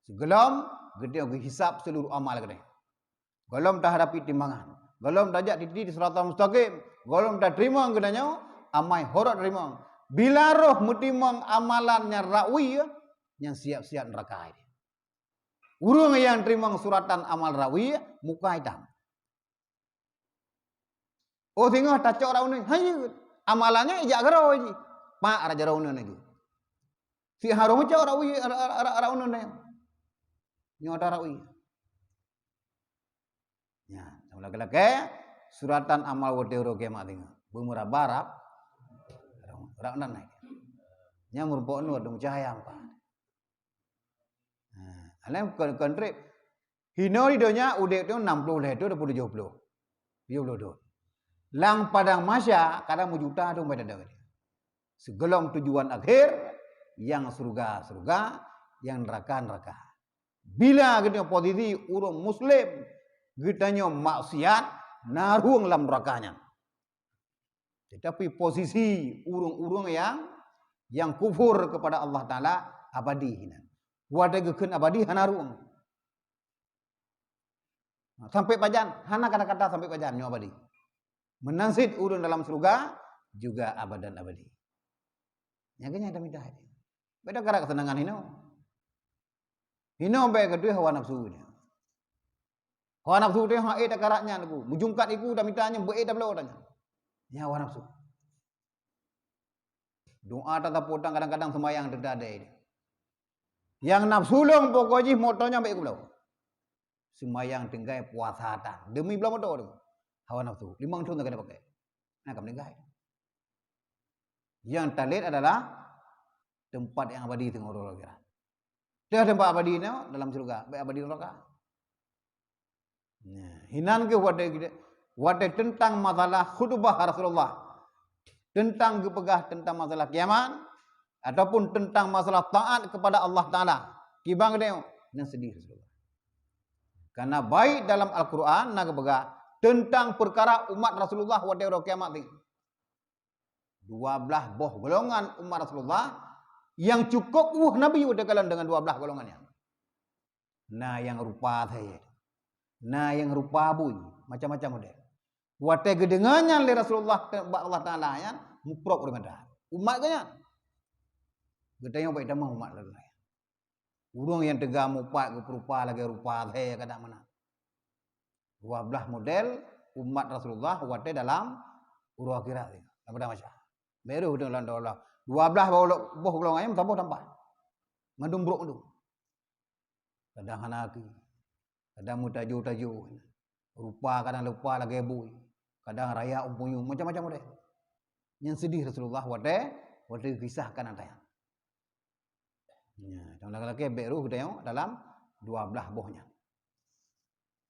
Sigohlom geutanyoe geuhisab seluruh amal geutanyoe. Gohlom tahadapi timbangan. Gohlom tajak titi di siratal mustaqim. Gohlom tateurimong geutanyoe amai horot teurimong. Bila roh meutimong amalan nyang rawi, nyang siap-siap neuraka. Ureuëng nyang teurimong suratan amal rawi, muka itam. Oh, singoh tacok rawi nyan, hayeue. Amalannya ijak keudroe jih. Pak raja rawi nyan laju. Si harôh meucok rawi, ra-, ra-, ra-, rawi nyan. Nyoe ata rawi. Nya, sama lagée-lagée suratan amal watée uroe kiamat singoh. Beumeuraba rab, rab nan naik. Nya meurumpok nur, dong cahaya empat. Ha, alai kon, kon treb. Hinoe di donya udeb tu enam puluh lhée thon, dua puluh tujoh puluh. Tujoh puluh thon. Lam padang mahsyar kadang meujuta thon bai tada. Sigohlom tujuan akhir, nyang syeuruga, syeuruga, nyang neuraka, neuraka. Bila geutanyoe posisi ureuëng muslim, geutanyoe maksiat, na rhueng lam neuraka nyan. Tetapi posisi ureuëng-ureuëng nyang, nyang kufur kepada Allah Taala abadi hinan. Watée geukheun abadi hana rhueng. Sampai pajan, hana kata-kata sampai pajan nyoe abadi. Meunan cit ureuëng dalam syeuruga juga abadan abadi. Nyang keuh nyan tamita hati. Beda karak keuseunangan hinoe. Hinoe bék geutuih hawa nafsu nyan. Hawa nafsu teuh ha ék takarat nyan ku. Meujungkat iku tamita nyan beu ék tabloe tanyan. Nyan hawa nafsu. Doa tatapotang kadang-kadang seumayang teuh tadai. Nyang nafsu lôn pokok jih moto nyan bék kubloe. Seumayang tinggai puasa tan. Demi bloe moto tu. Hawa nafsu. Limong thon ka dipakai. Nah, ka meuninggai. Nyang talét adalah teumpat nyang abadi teungoh uroe akhirat. Teuh teumpat abadi nyoe dalam syeuruga, bék abadi neuraka. Nah, hinan geuh watée, watée teuntang masalah khutubah Rasulullah, teuntang geupeugah teuntang masalah kiamat, ataupun teuntang masalah taat kepada Allah Taala. Kiban geutanyoe, nyan sedih Rasulullah. Karena baik dalam Al-Quran na geupeugah teuntang peukara umat Rasulullah watée uroe kiamat nyoe. Dua blaih boh golongan umat Rasulullah nyang cukôp weueh Nabi watée kalon deungon dua blaih golongan nyan. Na nyang rupa asèe, na nyang rupa bui, macam-macam model. Watèe geudeungoe nyan lé Rasulullah bak Allah Taala nyan, muprok ureueng meudat. Umat geuh nyan. Geutanyoe bèk tamong umat laén. Ureueng nyang teuga mupat geupeurupa lagèe rupa asèe kadang meunan. Dua blah model umat Rasulullah watèe dalam uroe akhirat nyoe. Lam padang mahsyar. Bèk rôh geutanyoe lam doa Allah. Dua blah boh, boh gohlongan nyan meusaboh tampat. Mandum brok mandum. Kadang hana aki. Kadang meutajo-tajo. Rupa kadang rupa lagèe bui. Kadang raya umpunyueng, macam-macam model. Nyan seudeh Rasulullah watèe, watèe geukisahkan ata nyan. Nya, nyang lakèe-lakèe bèk rôh geutanyoe dalam dua blah boh nyan.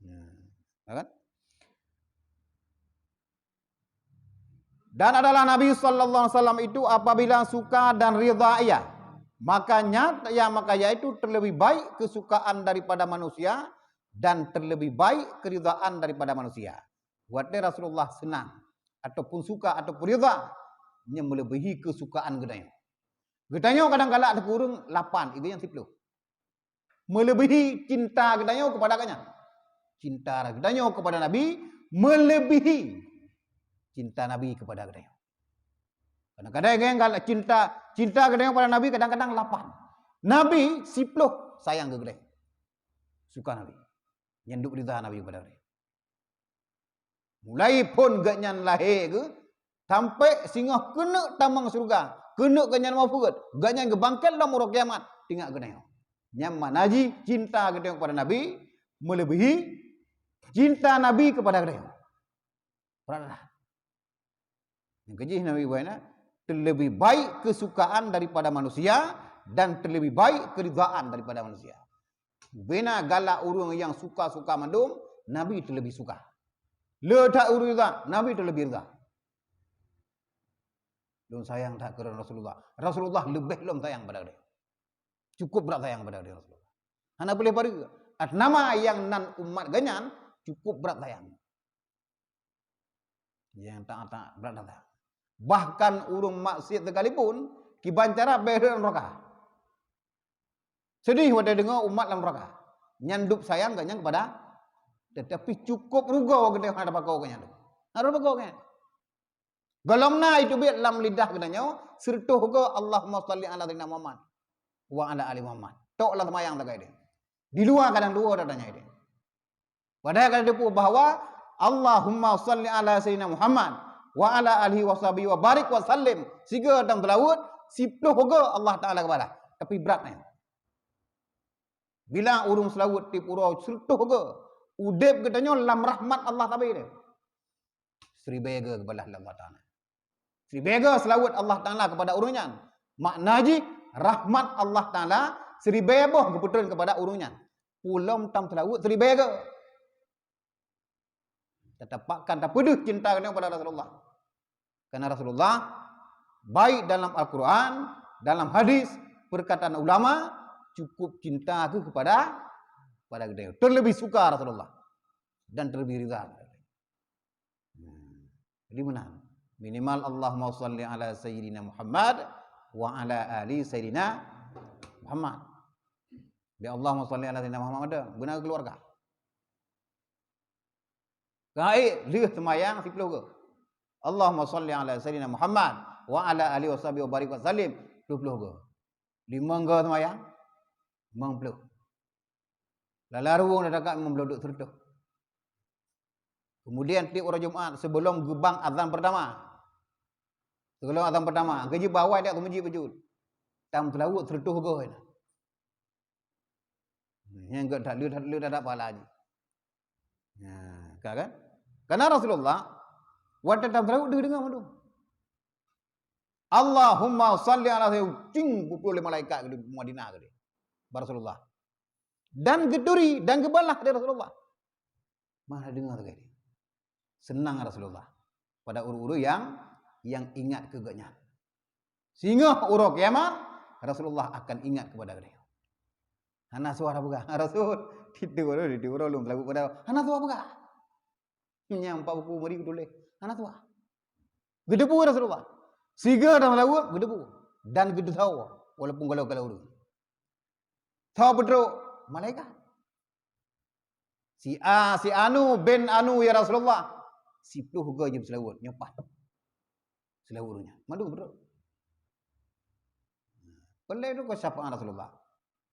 Nya, ya kan? Dan adalah Nabi sallallahu alaihi wasallam itu apabila suka dan ridha ia, maka nya, ya, maka yaitu terlebih baik kesukaan daripada manusia dan terlebih baik keridhaan daripada manusia. Watèe Rasulullah seunang ataupun suka ataupun ridha, nyan meuleubèhi keusukaan geutanyoe. Geutanyoe kadang galak teukureueng lapan, iga nyang siplôh. Meuleubèhi cinta geutanyoe keupada gobnyan. Cinta geutanyoe keupada Nabi meuleubèhi cinta Nabi keupada geutanyoe. Kadang-kadang geutanyoe galak cinta, cinta geutanyoe keupada Nabi kadang-kadang lapan. Nabi siplôh sayang keu geutanyoe. Suka Nabi. Nyan duek ridha Nabi keupada geutanyoe. Mulai phon gobnyan lahé geuh, sampai singoh keuneuk tamong syeuruga, keuneuk gobnyan muphom, gobnyan geubangkét lom uroe kiamat, teuingat geutanyoe. Nyan makna jih cinta geutanyoe keupada Nabi meuleubèhi cinta Nabi keupada geutanyoe. Peurana. Nyang keujih Nabi buet na, terlebih baik kesukaan daripada manusia dan terlebih baik keridhaan daripada manusia. Bubena galak ureueng nyang suka-suka mandum, Nabi terlebih suka. Le that ureueng ridha, Nabi terlebih ridha. Lôn sayang that keu Rasulullah. Rasulullah leubeh lom sayang pada dia. Cukup brat sayang pada dia Rasulullah. Hana boleh paru. At nama nyang nan umat gobnyan cukup brat sayang. Nyang taat-taat brat datang. Bahkan ureueng maksiat sekalipun, kiban cara bèk rhot lam neuraka. Seudeh watèe deungoe umat lam neuraka. Nyan dub sayang gobnyan keupada, teutapi cukup rugoe geutanyoe hana teupakoe gobnyan. Hana teupakoe gobnyan. Gohlom na iteubiet lam lidah geutanyoe, seureutôh goe Allahumma shalli ala sayyidina Muhammad wa ala ali Muhammad. Tok lam seumayang sagai deh. Di luwa kadang dua dah tanya deh. Padahai ka teupeue bahwa Allahumma shalli ala sayyidina Muhammad wa ala alihi wa sahbihi wa barik wa sallim. Sigoe dan seulaweuet, siplôh goe Allah Taala geubalah. Tapi brat nyan. Bila ureueng seulaweuet tiep uroe seureutôh goe, udeb geutanyoe lam rahmat Allah sabe deh. Siribèe goe geubalah lé Allah Taala. Siribèe goe seulaweuet Allah Taala keupada ureueng nyan. Makna jih, rahmat Allah Taala siribèe boh geupeutreun keupada ureueng nyan. Peue lom tam seulaweuet siribèe goe. Tatapakkan tapeudeuh cinta geutanyoe keupada Rasulullah. Karena Rasulullah, baik dalam Al-Quran, dalam hadis, perkataan ulama, cukup cinta kheueh keupada, keupada geutanyoe. Terlebih suka Rasulullah dan terlebih ridha. Jadi meunan. Minimal Allahumma shalli ala sayyidina Muhammad wa ala ali sayyidina Muhammad. Bi Allahumma shalli ala sayyidina Muhammad, beuna keuluwarga. Gaék lheueh seumayang siplôh goe. Allahumma shalli ala sayyidina Muhammad wa ala alihi wa sahbihi wa barik wa sallim, ploh ploh goe. Limong goe seumayang, limong ploh. Lala ruweueng dah takat limong ploh duek seureutôh. Kemudian tiep uroe Jumat sebelum geubang azan pertama. Sebelum azan pertama, geujeuet bak awai dak keumeujeuet beujeuet. Tam seulaweuet seureutôh goe na. Nyang geuh that le that le that pahala jih. Nah, ka kan? Karena Rasulullah, watèe tam seulaweuet deuh deungoe mandum. Allahumma shalli ala sayyidina, cing peupuléh malaikat di Madinah tadi. Bak Rasulullah. Dan geuturi dan geubalah lé Rasulullah. Mana deungoe lagèe nyan. Seunang Rasulullah pada ureueng-ureueng nyang, nyang ingat keu gobnyan. Singoh uroe kiamat, Rasulullah akan ingat keupada geutanyoe. Hana suah peugah, "Rasul, tiep uroe, tiep uroe lôn peulaweuet pada." Hana suah peugah. Nyang bak buku meuri geutuléh, hana suah. Geuteupeue Rasulullah. Sigoe dan peulaweuet, geuteupeue. Dan geuteusawa, walaupun galak-galak ureueng. Tho peutrok malaikat. Si A, si anu bin anu, ya Rasulullah. Siploh goe jeuem seulaweuet, nyoe pat. Seulaweuet ureuëng nyan. Mandum beutôi. Peuleueh tu keu syafaat Rasulullah.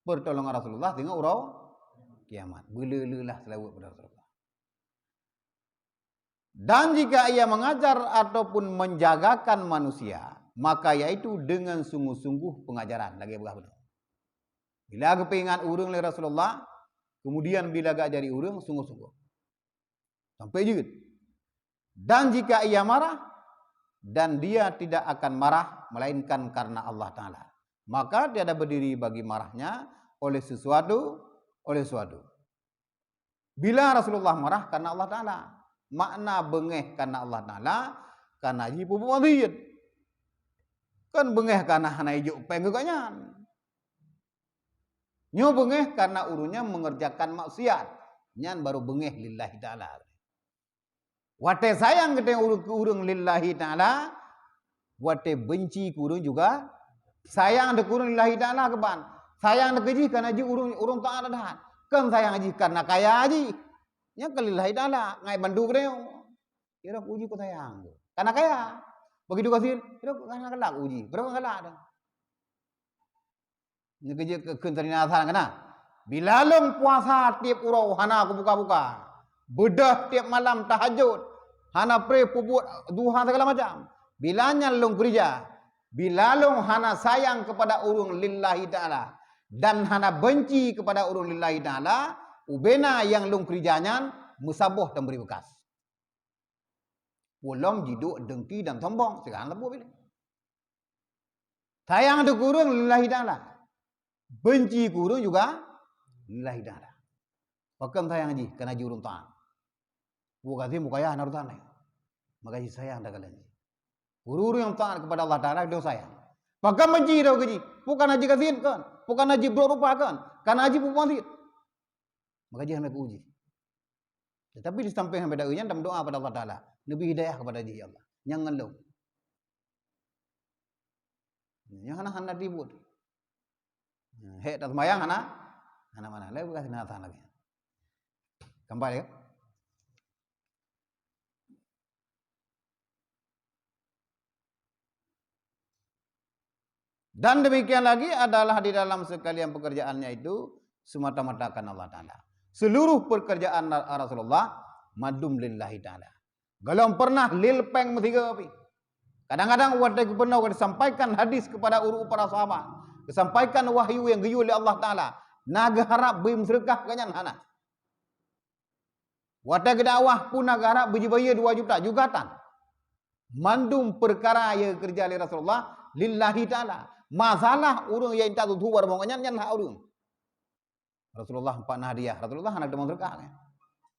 Pertolongan Rasulullah singoh uroe kiamat. Beuleueh-leueh lah seulaweuet pada Rasulullah. Dan jika ia mengajar ataupun menjagakan manusia, maka yaitu dengan sungguh-sungguh pengajaran. Lagée peugah beutôi. Bila geupeuingat ureuëng lé Rasulullah, kemudian bila geujadi ureuëng sungguh-sungguh. Sampai jeuet. Dan jika ia marah, dan dia tidak akan marah melainkan karena Allah Taala. Maka tiada berdiri bagi marahnya oleh sesuatu, oleh sesuatu. Bila Rasulullah marah karena Allah Taala. Makna beungéh karena Allah Taala, karena jipeubuet maksiat. Kan beungéh karena hana ijok péng keu gobnyan. Nyoe beungéh karena ureuëng nyan mengerjakan maksiat, nyan baru beungéh lillahi taala. Watée sayang geutanyoe ureuëng keu ureuëng lillahi taala, watée benci keu ureuëng juga sayang teuh keu ureuëng lillahi taala keuban. Sayang teuh keu jih karena jih ureuëng, ureuëng taat that. Kon sayang jih karena kaya jih. Nyan keu lillahi taala, ngai bantu geutanyoe. Kira uji keu sayang tu. Karena kaya. Begitu gasin, kira karena galak uji. Berapa galak dah. Nyoe keujeuet keu kheun teurinasa keunan. Bila lôn puasa tieb uroe hana kubuka-buka, beudôh tieb malam tahajud, hana preh peubuet duha segala macam. Bila nyan lôn keurija, bila lôn hana sayang keupada ureuëng lillahi taala dan hana benci keupada ureuëng lillahi taala, ubena nyang lôn keurija nyan meusaboh dan bri beukas. Peue lom jiduek dengki dan sombong, sigoe hana saboh piléh. Sayang teuh keu ureuëng lillahi taala. Benci keu ureuëng juga lillahi taala. Pakon sayang jih, karena jih ureuëng taat. Peue gasin, peue kaya hana urusan laén. Maka jih sayang takalon jih. Ureuëng-ureuëng nyang taat kepada Allah Taala, dia sayang. Pakon benci teuh keu jih, peue karena jih gasin kon, peue karena jih brok rupa kon, karena jih peubuet maksiat. Maka jih hana keu uji. Tetapi di samping hamba nyan, dan berdoa pada Allah Taala, neubri hidayah kepada jih, ya Allah. Nyang ngon lôn. Nyang hana, hana dibuet. Hék taseumayang hana, hana mana. Lalu bekas hana lagi. Kembali ya. Dan demikian lagi adalah di dalam sekalian pekerjaannya itu semata-mata karena Allah Taala. Seluruh pekerjaan Rasulullah madum lillahi taala. Golom pernah lil péng meusigoe pih. Kadang-kadang watée geupeureunoe disampaikan hadis kepada ureuëng para sahabat, disampaikan wahyu nyang geuyue lé Allah Taala, na geuharab bri meuseudeukah keu nyan hana. Watée geudakwah pun na geuharab bri jibayeue dua juta, juga tan. Mandum peukara nyang geukeureuja lé Rasulullah lillahi taala. Masalah ureuëng nyang intat tutoe baroe nyan, nyan hak ureuëng. Rasulullah empat na hadiah. Rasulullah hana geutamong seudeukah, kan?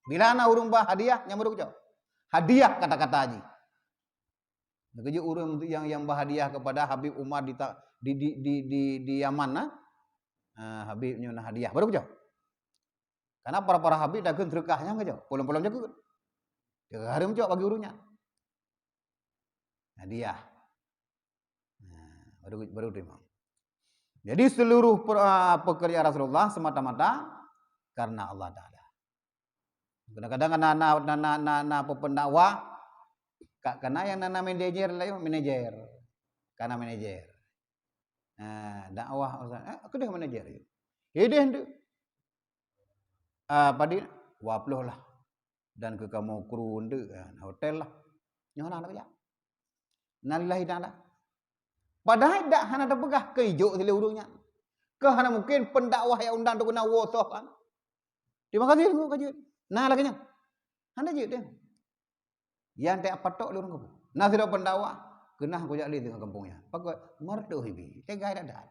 Bila na ureuëng ba hadiah, nyang meureucok. Hadiah kata-kata jih. Keujeuet ureuëng nyang, nyang ba hadiah kepada Habib Umar di, di, di, di, di, di Yaman, nah. Ah, Habib nyoe na hadiah. Baru keujok. Karena para-para habib takheun seudeukah nyang keujok. Polong-polong jakeuet. Dia hareuem cok bagi ureuëng nyan. Hadiah. Nah, baru, baru terima. Jadi seluruh per-, ah, pekerjaan Rasulullah semata-mata karena Allah Taala. Kadang-kadang na, na, na, na, na, na peupeundakwah, ka, kana nyang na, na manajer laén, manajer. Kana manajer. Ah, dakwah, ustaz, eh, keudeh manajer. Ideh tu. Ah, padit, dua puluh lah. Dan keu kamoe kru eunteuk, ah, hotel lah. Nyoe hana lagée nyan. Innalillahi ta'ala. Padahai dak hana tapeugah keu ijok silée ureuëng nyan. Keu hana mungken pendakwah nyang undang tu keunan woe soh kan. Terima kasih, Teungku, ka jeuet. Na lagée nyan. Hana jeuet deh. Nyang tak patok lé ureuëng kampung. Na sidroe pendakwah, keunah kujak lé teungoh kampung nyan. Pakon? Meureutoh ibi. Teugai dak-dak.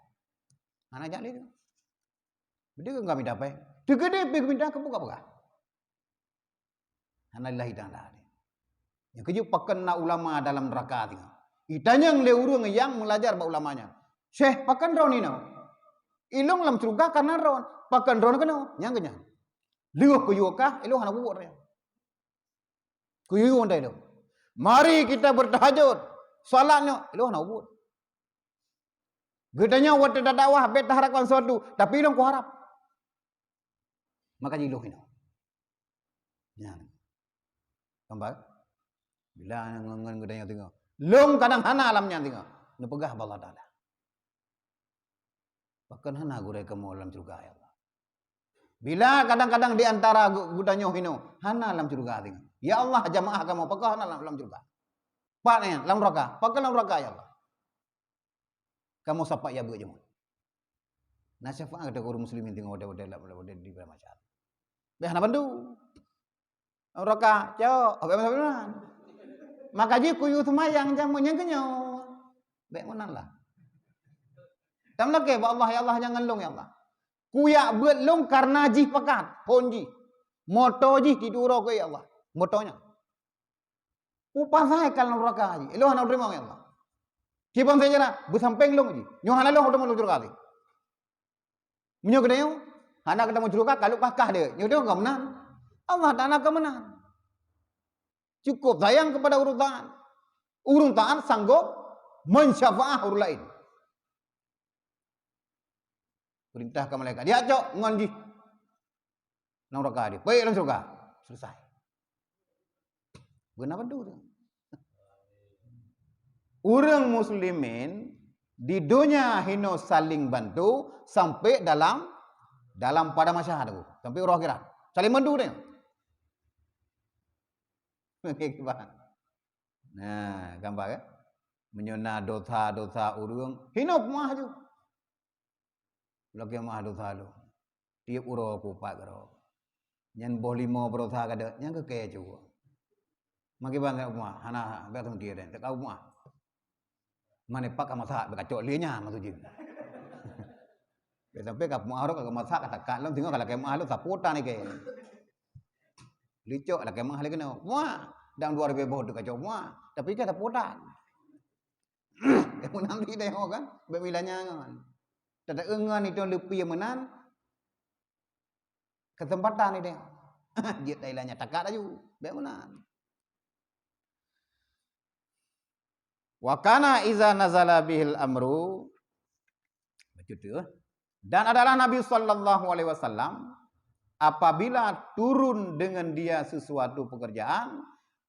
Hana jak lé tu. Beudeuh keu kami dapai. Teukeudeh pih geuminta keu buka-buka. Hana lillahi ta'ala. Nyang keujeuet pakon na ulama dalam neuraka singoh. Itanyong lé ureuëng nyang meulajar bak ulama nyan. Syekh, pakon droeneuh inoe? Ilong lam syeuruga kana droen. Pakon droeneuh keunoe? Nyang keunyan. Lheueh kuyue kah, ilong hana bubuet raya. Kuyue-yue mandai lom. Mari kita bertahajud. Salat nyoe, ilong hana bubuet. Geutanyoe watée tadakwah bék taharapkan sesuatu, tapi ilong kuharap. Maka jih ilong hinoe. Nyan. Nampak? Bila ngon, ngon geutanyoe teungoh. Lôn kadang hana lam nyan teungoh. Neupeugah bak Allah Taala. Pakon hana gurée kamoe lam syeuruga, ya Allah? Bila kadang-kadang di antara gu-, geutanyoe hinoe, hana lam syeuruga teungoh. Ya Allah, jamaah kamoe, pakon hana lam, lam syeuruga? Pat nyan, lam neuraka. Pakon lam neuraka, ya Allah? Kamoe sapat ya beuet jameun. Na syafaat keu ureuëng muslimin teungoh watée-watée lam, watée di padang mahsyar. Beh hana bantu. Neuraka, cok, beh masa meunan. Maka jih kuyue seumayang jameun nyang keunyoe. Beh meunan lah. Tam lakée bak Allah, ya Allah, jangan lôn, ya Allah. Kuyak beuet lôn karena jih pakat, phon jih. Moto jih tiduroe keu, ya Allah. Moto nyan. Upasai ka lam neuraka jih. Ilôn hana teurimong, ya Allah. Kiban sejarah, beusampéng lôn jih. Nyoe hana lôn teurimong lôn syeuruga jih. Meunyoe geutanyoe hana geutanyoe syeuruga, ka lôn kah-kah deh. Nyoe geutanyoe ka meunan. Allah Taala ka meunan. Cukup sayang kepada ureuëng taat. Ureuëng taat sanggob mensyafaat ureuëng laén. Perintah ke malaikat, "Dia cok ngon jih." Nang raka dia, "Baik, langsung ka." Selesai. Beuna bantu tu. Ureuëng muslimin di dunia hino saling bantu sampai dalam, dalam padang mahsyar tu, sampai uroe akhirat. Saling bantu dia. Nah, gambar kan? Meunyoe na dosa-dosa ureuëng, hino peumeu'ah ju. Lagée meu'ah dosa lôn. Tieb uroe kupat keudroe. Nyan boh limo barosa gadot, nyan keu kée cuba. Makai bang kat rumah, hana bak sungkir dan, tak kau rumah. Mana pak ka masak, bak kacok lé nya maksud jih. Sampai ka rumah rot ka masak, ka takat lom, tinggal kalau kemah lom, sapu tan ni ke. Licok lah kemah lagi kena. Wah, dang dua ribu boh tu kacok wah. Tapi kan sapu tan. Meunan di deh kan, bak mila nyan. Tata engan itu lebih meunan, kesempatan ni deh. Jeuet Thailand nya takat laju. Bak meunan. Wa kana iza nazala bihil amru. Baca tu, eh. Dan adalah Nabi sallallahu alaihi wasallam, apabila turun dengan dia sesuatu pekerjaan,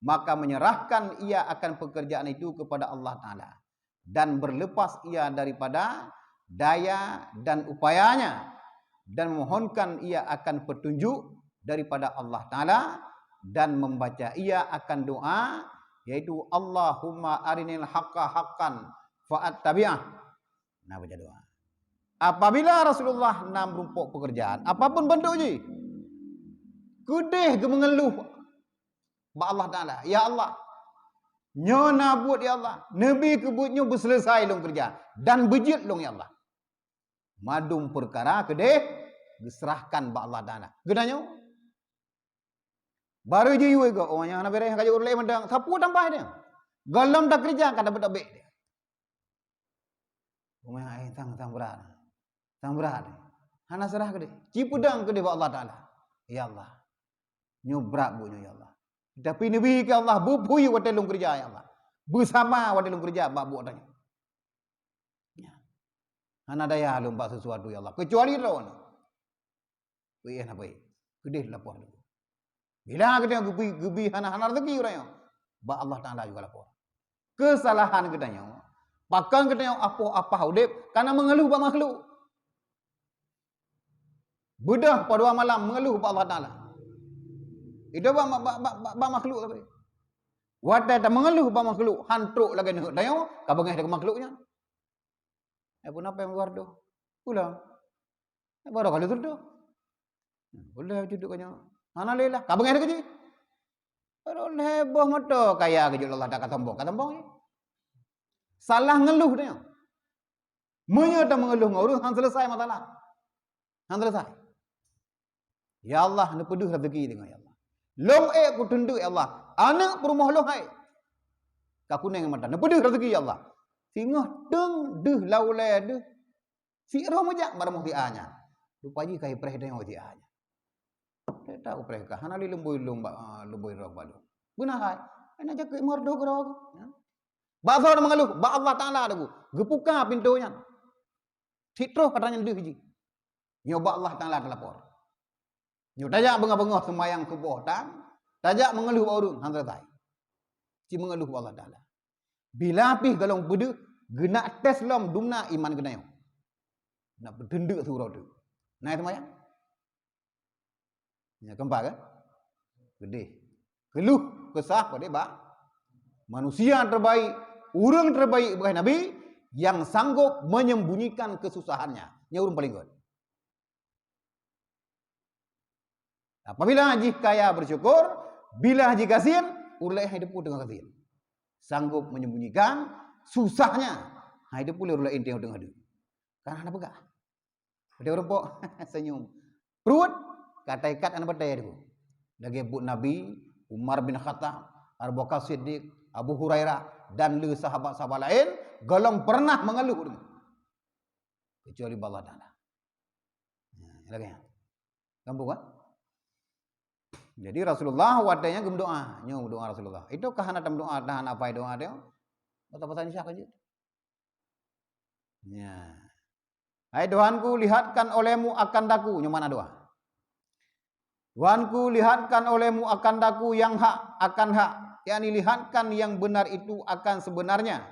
maka menyerahkan ia akan pekerjaan itu kepada Allah Taala dan berlepas ia daripada daya dan upayanya dan memohonkan ia akan petunjuk daripada Allah Taala dan membaca ia akan doa, yaitu, "Allahumma arinil haqqa haqqan fa'attabi'ah." Nah, baca doa. Apabila Rasulullah na meurumpok pekerjaan, apapun bentuk jih, keudeh geumeungeuluh bak Allah Taala, "Ya Allah, nyoe na buet, ya Allah, neubi keu buet nyoe beuseuleusoe lôn keureuja dan beujeuet lôn, ya Allah." Mandum peukara keudeh geuseurahkan bak Allah Taala. Geutanyoe, barô jiyue gob, oh, nyang hana beureh, ka jeuet ureuëng laén mantong, sapeue tambah dia. Gohlom takeureuja ka dapat tabek dia. Umat ai sang, sang brat. Sang brat. Hana seurah keudeh. Ci peudong keudeh bak Allah Taala. Ya Allah, nyoe brat buet nyoe, ya Allah. Tapi neubi keu Allah, beupui watée lôn keureuja, ya Allah. Beusama watée lôn keureuja bak buet nyoe. Ya. Hana daya lôn bak sesuatu, ya Allah, keucuali Droeneuh. Pih na pih. Keudeh lapor tu. Bila geutanyoe geubi, geubi hana-hana rezeki ureuëng nyoe, bak Allah Taala juga lapor. Keusalahan geutanyoe, pakon geutanyoe apoh apah udeb kana meungeuluh bak makhluk. Beudôh padua malam meungeuluh bak Allah Taala. Itu bak, bak, bak, bak, bak makhluk tapi. Watée tameungeuluh bak makhluk, han trok lagée neuheuk tanyoe, ka beungéh deungon makhluk nyan. Eh, peue na peuet meugardoh? Ulang. Eh, baru kali tu. Boleh cucuk kanya. Hana lé lah. Ka beungéh deungon jih. Baru lhée boh moto kaya keujeuet Allah Taala ka sombong. Ka sombong jih. Salah ngeuluh dia. Meunyoe tameungeuluh ngon ureuëng, han selesai masalah. Han selesai. Ya Allah, neupeudeuh rezeki deungon, ya Allah. Lôn ék kuteuntèe, ya Allah. Aneuëk peurumoh lôn hai. Ka kunéng mata. Neupeudeuh rezeki, ya Allah. Singoh teung deuh laulée deuh. Sik roh meujak bak rumoh si A nyan. Rupa jih ka ipreh deungon si A nyan. Teutab upreh ka. Hana lé lumbôi lôn bak, ah, lumbôi roh bak lôn. Beuna hai. Hana jakeuet meureudoh keudroe. Ya. Bak soe meungeuluh, bak Allah Taala teungku. Geupuka pintoe nyan. Cit troh atra nyan deuh jih. Nyoe bak Allah Taala teulapor. Nyoe tajak beungoh-beungoh seumayang suboh tan, Tajak meungeuluh bak ureuëng, han selesai. Ci meungeuluh bak Allah Taala. Bila pih golom beudeuh, geunak tes lom dumna iman geutanyoe. Nak peuteundeuk siuroe teuk. Na seumayang? Nyan keumpat kan? Geudeh. Keuluh keusah padé bak manusia terbaik, ureuëng terbaik bak Nabi yang sanggup menyembunyikan kesusahannya. Nyan ureuëng paling gét. Apabila jih kaya bersyukur, bila jih gasien, ureuëng laén hai teupeu teungoh gasien. Sanggup menyembunyikan susahnya, hai teupeu lé ureuëng laén teungoh deuk. Karena hana peugah. Padahai ureuëng pok senyum. Pruet, ka taikat aneuk batée tu. Lagée buet Nabi, Umar bin Khattab, Abu Bakar Siddiq, Abu Hurairah, dan le sahabat-sahabat laén, golom pernah meungeuluh deungon. Kecuali bak Allah Taala. Nah, lagée nyan. Gampang kan? Jadi Rasulullah watée nyan geumeudoá, nyoe doá Rasulullah. Itu ka hana tameudoá, hana pai doá dia. Bata-bata Indonesia kan jeuet. Ya. Hai Tuhanku, lihatkan olehmu akan daku, nyoe makna doá. Tuhanku, lihatkan olehmu akan daku yang hak akan hak, yakni lihatkan yang benar itu akan sebenarnya,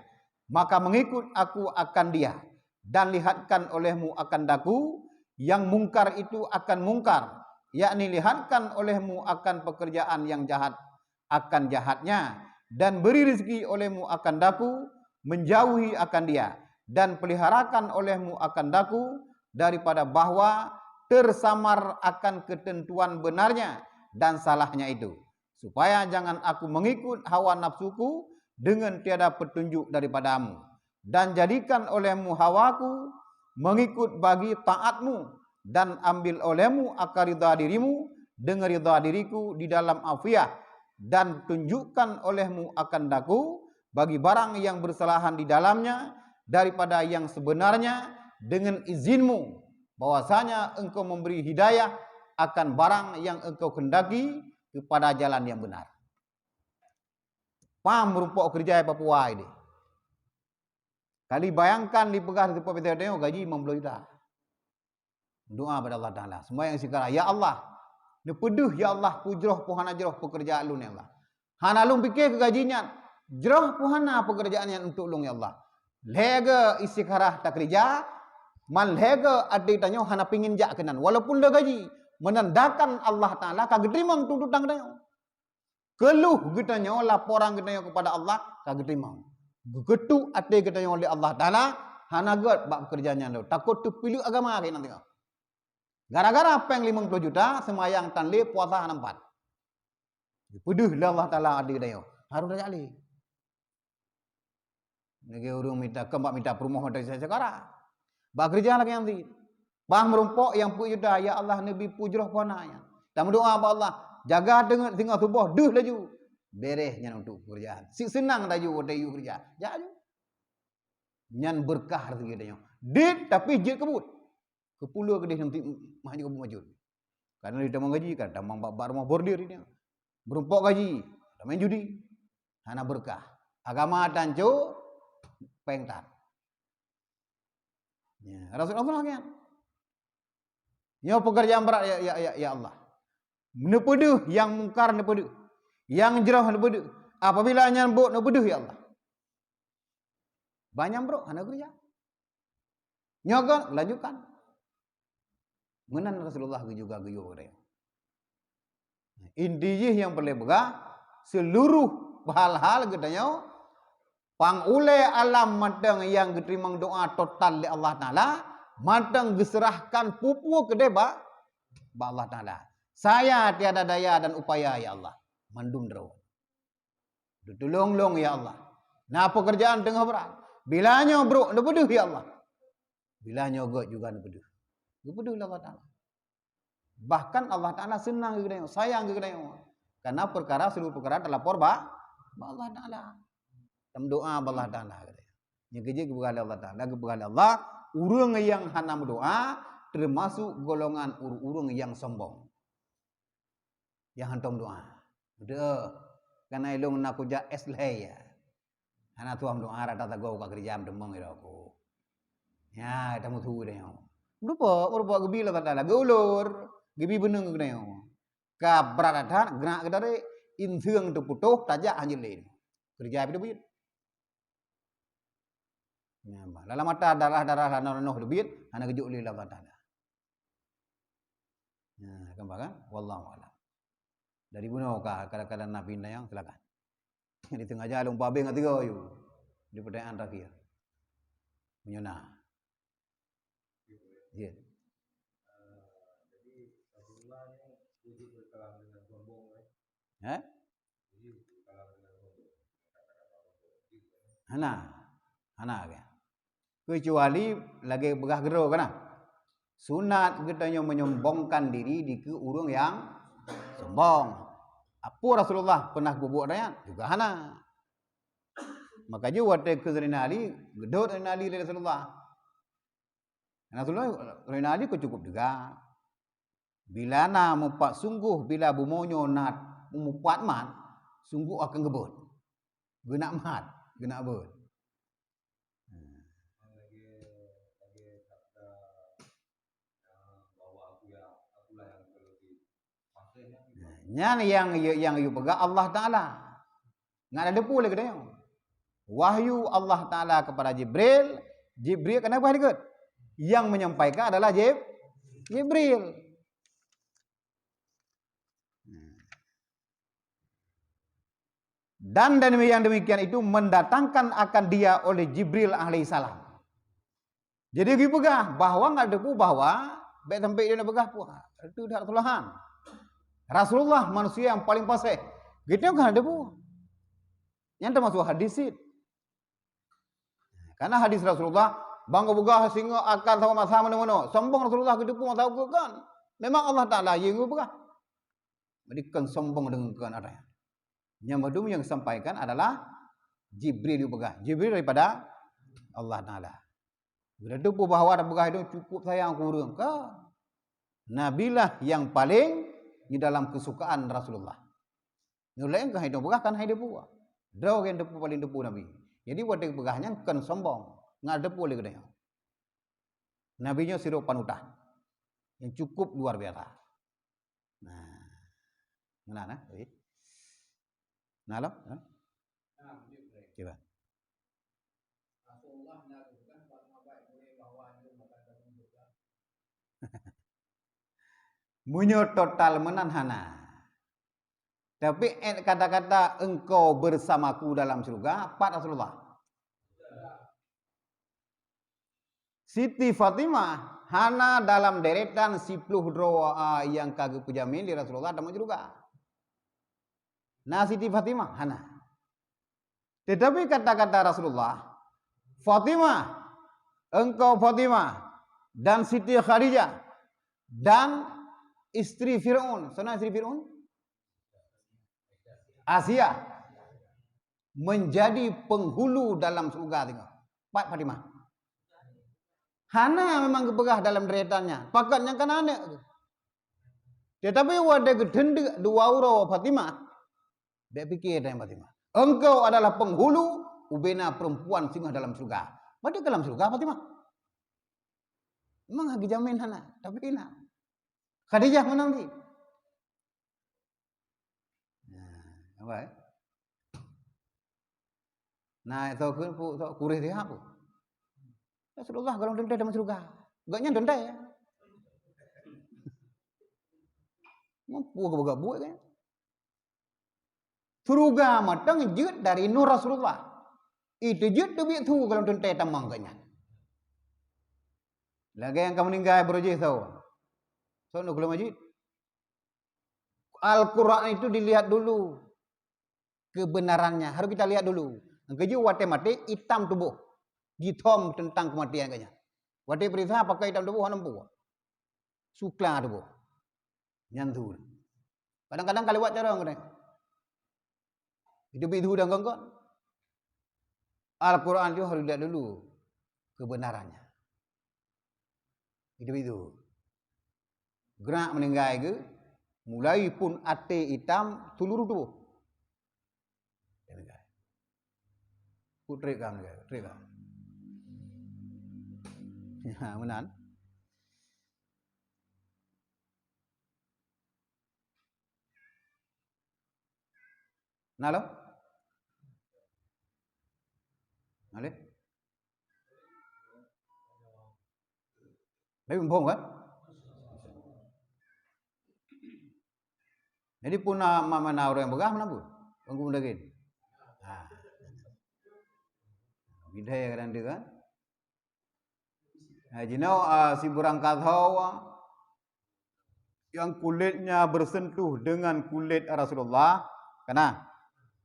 maka mengikut aku akan dia. Dan lihatkan olehmu akan daku yang mungkar itu akan mungkar, yakni lihatkan olehmu akan pekerjaan yang jahat akan jahatnya, dan beri rezeki olehmu akan daku, menjauhi akan dia, dan peliharakan olehmu akan daku daripada bahwa tersamar akan ketentuan benarnya dan salahnya itu, supaya jangan aku mengikut hawa nafsuku dengan tiada petunjuk daripadamu, dan jadikan olehmu hawaku mengikut bagi taatmu, dan ambil olehmu akan ridha dirimu dengan ridha diriku di dalam afiah, dan tunjukkan olehmu akan daku bagi barang yang bersalahan di dalamnya daripada yang sebenarnya dengan izinmu, bahwasanya engkau memberi hidayah akan barang yang engkau kehendaki kepada jalan yang benar. Pam meurumpok keureuja di Papua ini. Kali bayangkan dipeugah di teumpat gaji limong ploh juta. Doa pada Allah Taala. Sembahyang istikhara, "Ya Allah, neupeudeuh ya Allah, peue jroh peue hana jroh pekerjaan lôn ya Allah. Hana lôn pike keu gaji nyan, jroh peue hana pekerjaan nyan untuk lôn ya Allah." Lhèe geuh istikhara takeureuja, man lhèe geuh até tanyoe hana pingin jak keunan, walaupun le gaji, menandakan Allah Taala ka geuteurimong tuntutan geutanyoe. Keuluh geutanyoe, laporan geutanyoe kepada Allah ka geuteurimong. Geukeutuk até geutanyoe lé Allah Taala, hana gèt bak peukeurjaan nyan lom. Takot teupileuk agama keunan teungoh. Gara-gara péng limong ploh juta, seumayang tan lé, puasa hana pat. Geupeudeuh lé Allah Taala até geutanyoe. Harôh tajak lé. Lagèe ureueng mita, keu bak mita peurumoh mita istikhara. Bak keureuja lagèe nyan cit. Bah meurumpok nyang peuet juta, "Ya Allah, neubi peue jroh peue hana nyan." Tameudoa bak Allah, "Jaga teungoh singoh suboh, deuh laju." Beres nyan untuk pekerjaan. Si seunang laju watèe yue keureuja. Jak laju. Nyan beureukat rezeki tanyoe. Dit, tapi jeuet keu buet. Keupeue lé keudeh nanti mah nyoe keu buet maju. Kadang ditamong gaji, kadang tamong bak, bak rumoh bordir ini. Meurumpok gaji, tamong judi. Hana beureukat. Agama tanco, péng tan. Ya, Rasul Allah kan. Nyoe pekerjaan berat, ya, ya, ya, ya Allah. Neupeudeuh nyang mungkar, neupeudeuh. Nyang jroh, neupeudeuh. Apabila nyan bôk, neupeudeuh, ya Allah. Banyak brok, hana geureuja. Nyoe keuh, lanjutkan. Meunan Rasulullah geuh juga geuyue geutanyoe. Inti jih nyang peureulèe peugah, seuluruh hal-hal geutanyoe, pang ulèe alam mantong nyang geuteurimong doa total lé Allah Taala, mantong geuseurahkan peue-peue keudeh bak, bak Allah Taala. Saya tiada daya dan upaya, ya Allah. Mandum droe. Teutulông lôn, ya Allah. Na peukeurjaan teungoh brat. Bila nyoe brok neupeudeuh, ya Allah. Bila nyoe gèt juga neupeudeuh. Geupeudeuh lé Allah Taala. Bahkan Allah Taala seunang keu geutanyoe, sayang keu geutanyoe. Karena peukara, seuluruh peukara teulapor bak, bak Allah Taala. Tameudoa bak Allah Taala. Nyang keujeuet geupeugah lé Allah Taala, geupeugah lé Allah, ureueng nyang hana meudoa teumasok golongan ureueng-ureueng nyang sombong. Nyang hantom doa. Deuh, kana ilong na kujak es lhèe ya. Hana tuah doa rata tago ka keureuja meuteumong ira ku. Ya, tamu tu deh. Meureumpok, meureumpok geubi Allah Taala, geuulur, geubi beuneueng geuneue. Ka brat that, geunak geutarek, Inseueng teuputôh, tajak hana jeuet lé. Keureuja pih teubiet. Nyan, bah, dalam mata darah-darah ranoh-ranoh teubiet, hana geujok lé Allah Taala. Nah, kan, bah, kan? Wallahu a'lam. Dari bunoe ka kadang-kadang nabi nyan, silakan. Di teungoh jalan, umpama ngon tiga yu. Di pertanyaan terakhir. Meunyoe na. Ya. Eh? Hana. Hana ke? Keucuali lagèe peugah keudroe kana. Sunat geutanyoe menyombongkan diri dikeue ureueng nyang sombong. Apo Rasulullah peunah peubuet nyan? Juga hana. Maka jih watèe keu Saidina Ali, geudhôt Saidina Ali lé Rasulullah. Rasulullah, Saidina Ali ka cukup juga. Bila na mupat sunggoh, bila bumoe nyoe na mupat mat, sunggoh akan geubeuet. Geunak mat, geunak beuet. Nyan nyang, nyang, nyang geupeugah Allah Taala. Ngat na deungoe lé geutanyoe. Wahyu Allah Taala kepada Jibril, Jibril kenapa deungoe? Yang menyampaikan adalah Jib-, Jibril. Dan, dan yang demikian itu mendatangkan akan dia oleh Jibril alaihissalam. Jadi geupeugah bahwa ngat teupeue bahwa bèk sampai dia nak peugah peue. Itu dah Rasulullah. Rasulullah manusia yang paling fasih. Gitu kan teupeue. Nyan termasuk hadis cit. Karena hadis Rasulullah, bang geupeugah singoh akan sama masa mana-mana. Sombong Rasulullah geuteupeue masa ukeue kan. Memang Allah Taala yang geupeugah. Jadi kon sombong deungon keuadaan. Nyang mandum nyang sampaikan adalah Jibril geupeugah. Jibril daripada Allah Taala. Bila teupeue bahwa tapeugah itu cukup sayang keu ureueng kan. Nabilah yang paling di dalam kesukaan Rasulullah. Nyoe laén kan hai teupeugah kan hai teupeue. Droe nyang teupeue paling teupeue Nabi. Jadi watèe peugah nyan kon sombong. Ngat teupeue lé geutanyoe. Nabi nyoe sidroe panutan yang cukup luar biasa. Nah. Meunan, eh? Jadi. Nah, lo, eh? Coba. Meunyoe total meunan hana. Tapi èt kata-kata engkau bersamaku dalam syurga, pat Rasulullah. Siti Fatimah hana dalam deretan siploh droe, a, nyang ka geupeujamin lé Rasulullah tamong syurga. Na Siti Fatimah hana. Tetapi kata-kata Rasulullah, "Fatimah, engkau Fatimah, dan Siti Khadijah, dan istri Fir'aun." Soe nan istri Fir'aun? Asia. Menjadi penghulu dalam syurga singoh. Pat Fatimah. Hana memang geupeugah dalam deretan nyan. Pakat nyang kana aneuk. Tetapi watèe geuteuntèe dua uroe Fatimah, bèk pike teuh Fatimah. Engkau adalah penghulu ubena perempuan singoh dalam syurga. Berarti ka lam syurga Fatimah. Memang geujamin hana, tapi na. Khadijah meunan cit. Nah, apa, eh? Nah, itu ku, ku, ku kureh sihat pun. Rasulullah kalau teuntèe dalam syurga. Gobnyan teuntèe. Mampu ke buat kan? Syurga mantong jeuet dari nur Rasulullah. Itu jeuet teubiet su kalau teuntèe tamong gobnyan. Lagèe nyang ka meuninggai beurujih sawoe. Soe nu keuluar masjid? Al-Quran itu dilihat dulu kebenarannya. Harus kita lihat dulu. Nyang keujeuet watèe maté itam tuboh. Jithom teuntang keumatian gobnyan. Watèe peuriksa pakai itam tuboh hana mampu. Sukla tuboh. Nyan tu. Kadang-kadang ka lewat carông keunoe. Itu bidu dan gonggon. Al-Quran tu harus dilihat dulu kebenarannya. Itu bidu. Gerak meuninggai ke, mulai pun até itam seluruh tuboh. Meuninggai. Putri kam, putri kam. Ya, meunan. Na lom? Na lé? Tapi muphom kan? Jadi puna ma-, mana orang yang peugah mana bu? Panggung daging. Ha. Bidai kadang dia kan? Nah, jinoe, ah, si burang kadhau yang kulitnya bersentuh dengan kulit Rasulullah, kena.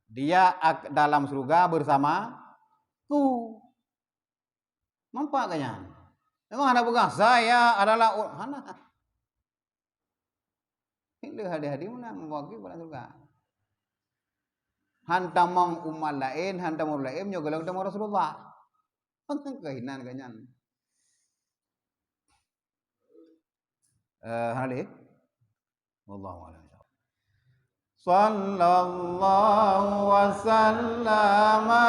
Dia ak-, dalam surga bersamaku. Nampak kan nyan? Memang hana peugah, "Saya adalah u-," hana. Hingga hadi-hadi meunan mewakili bak surga. Han tamong umat laén, han tamong laén, nyoe golom tamong Rasulullah. Keuhinan kan nyan. Eh, hana lé? Wallahu a'lam. Sallallahu wa sallama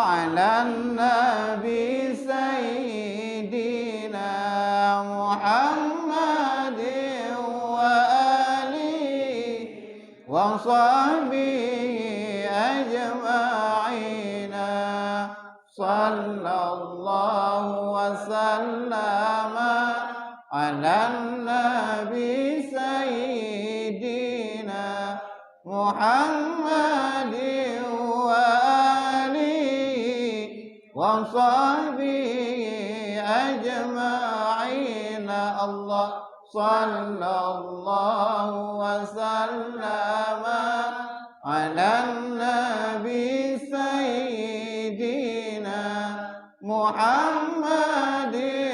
ala nabi sayyidina Muhammadin wa alihi wa sahbihi ajma'ina. Sallallahu wa sallama ala nabi sayyidina Muhammadin wa alihi wa sahbihi ajma'in. Allah sallallahu wa sallama ala nabi sayyidina Muhammadin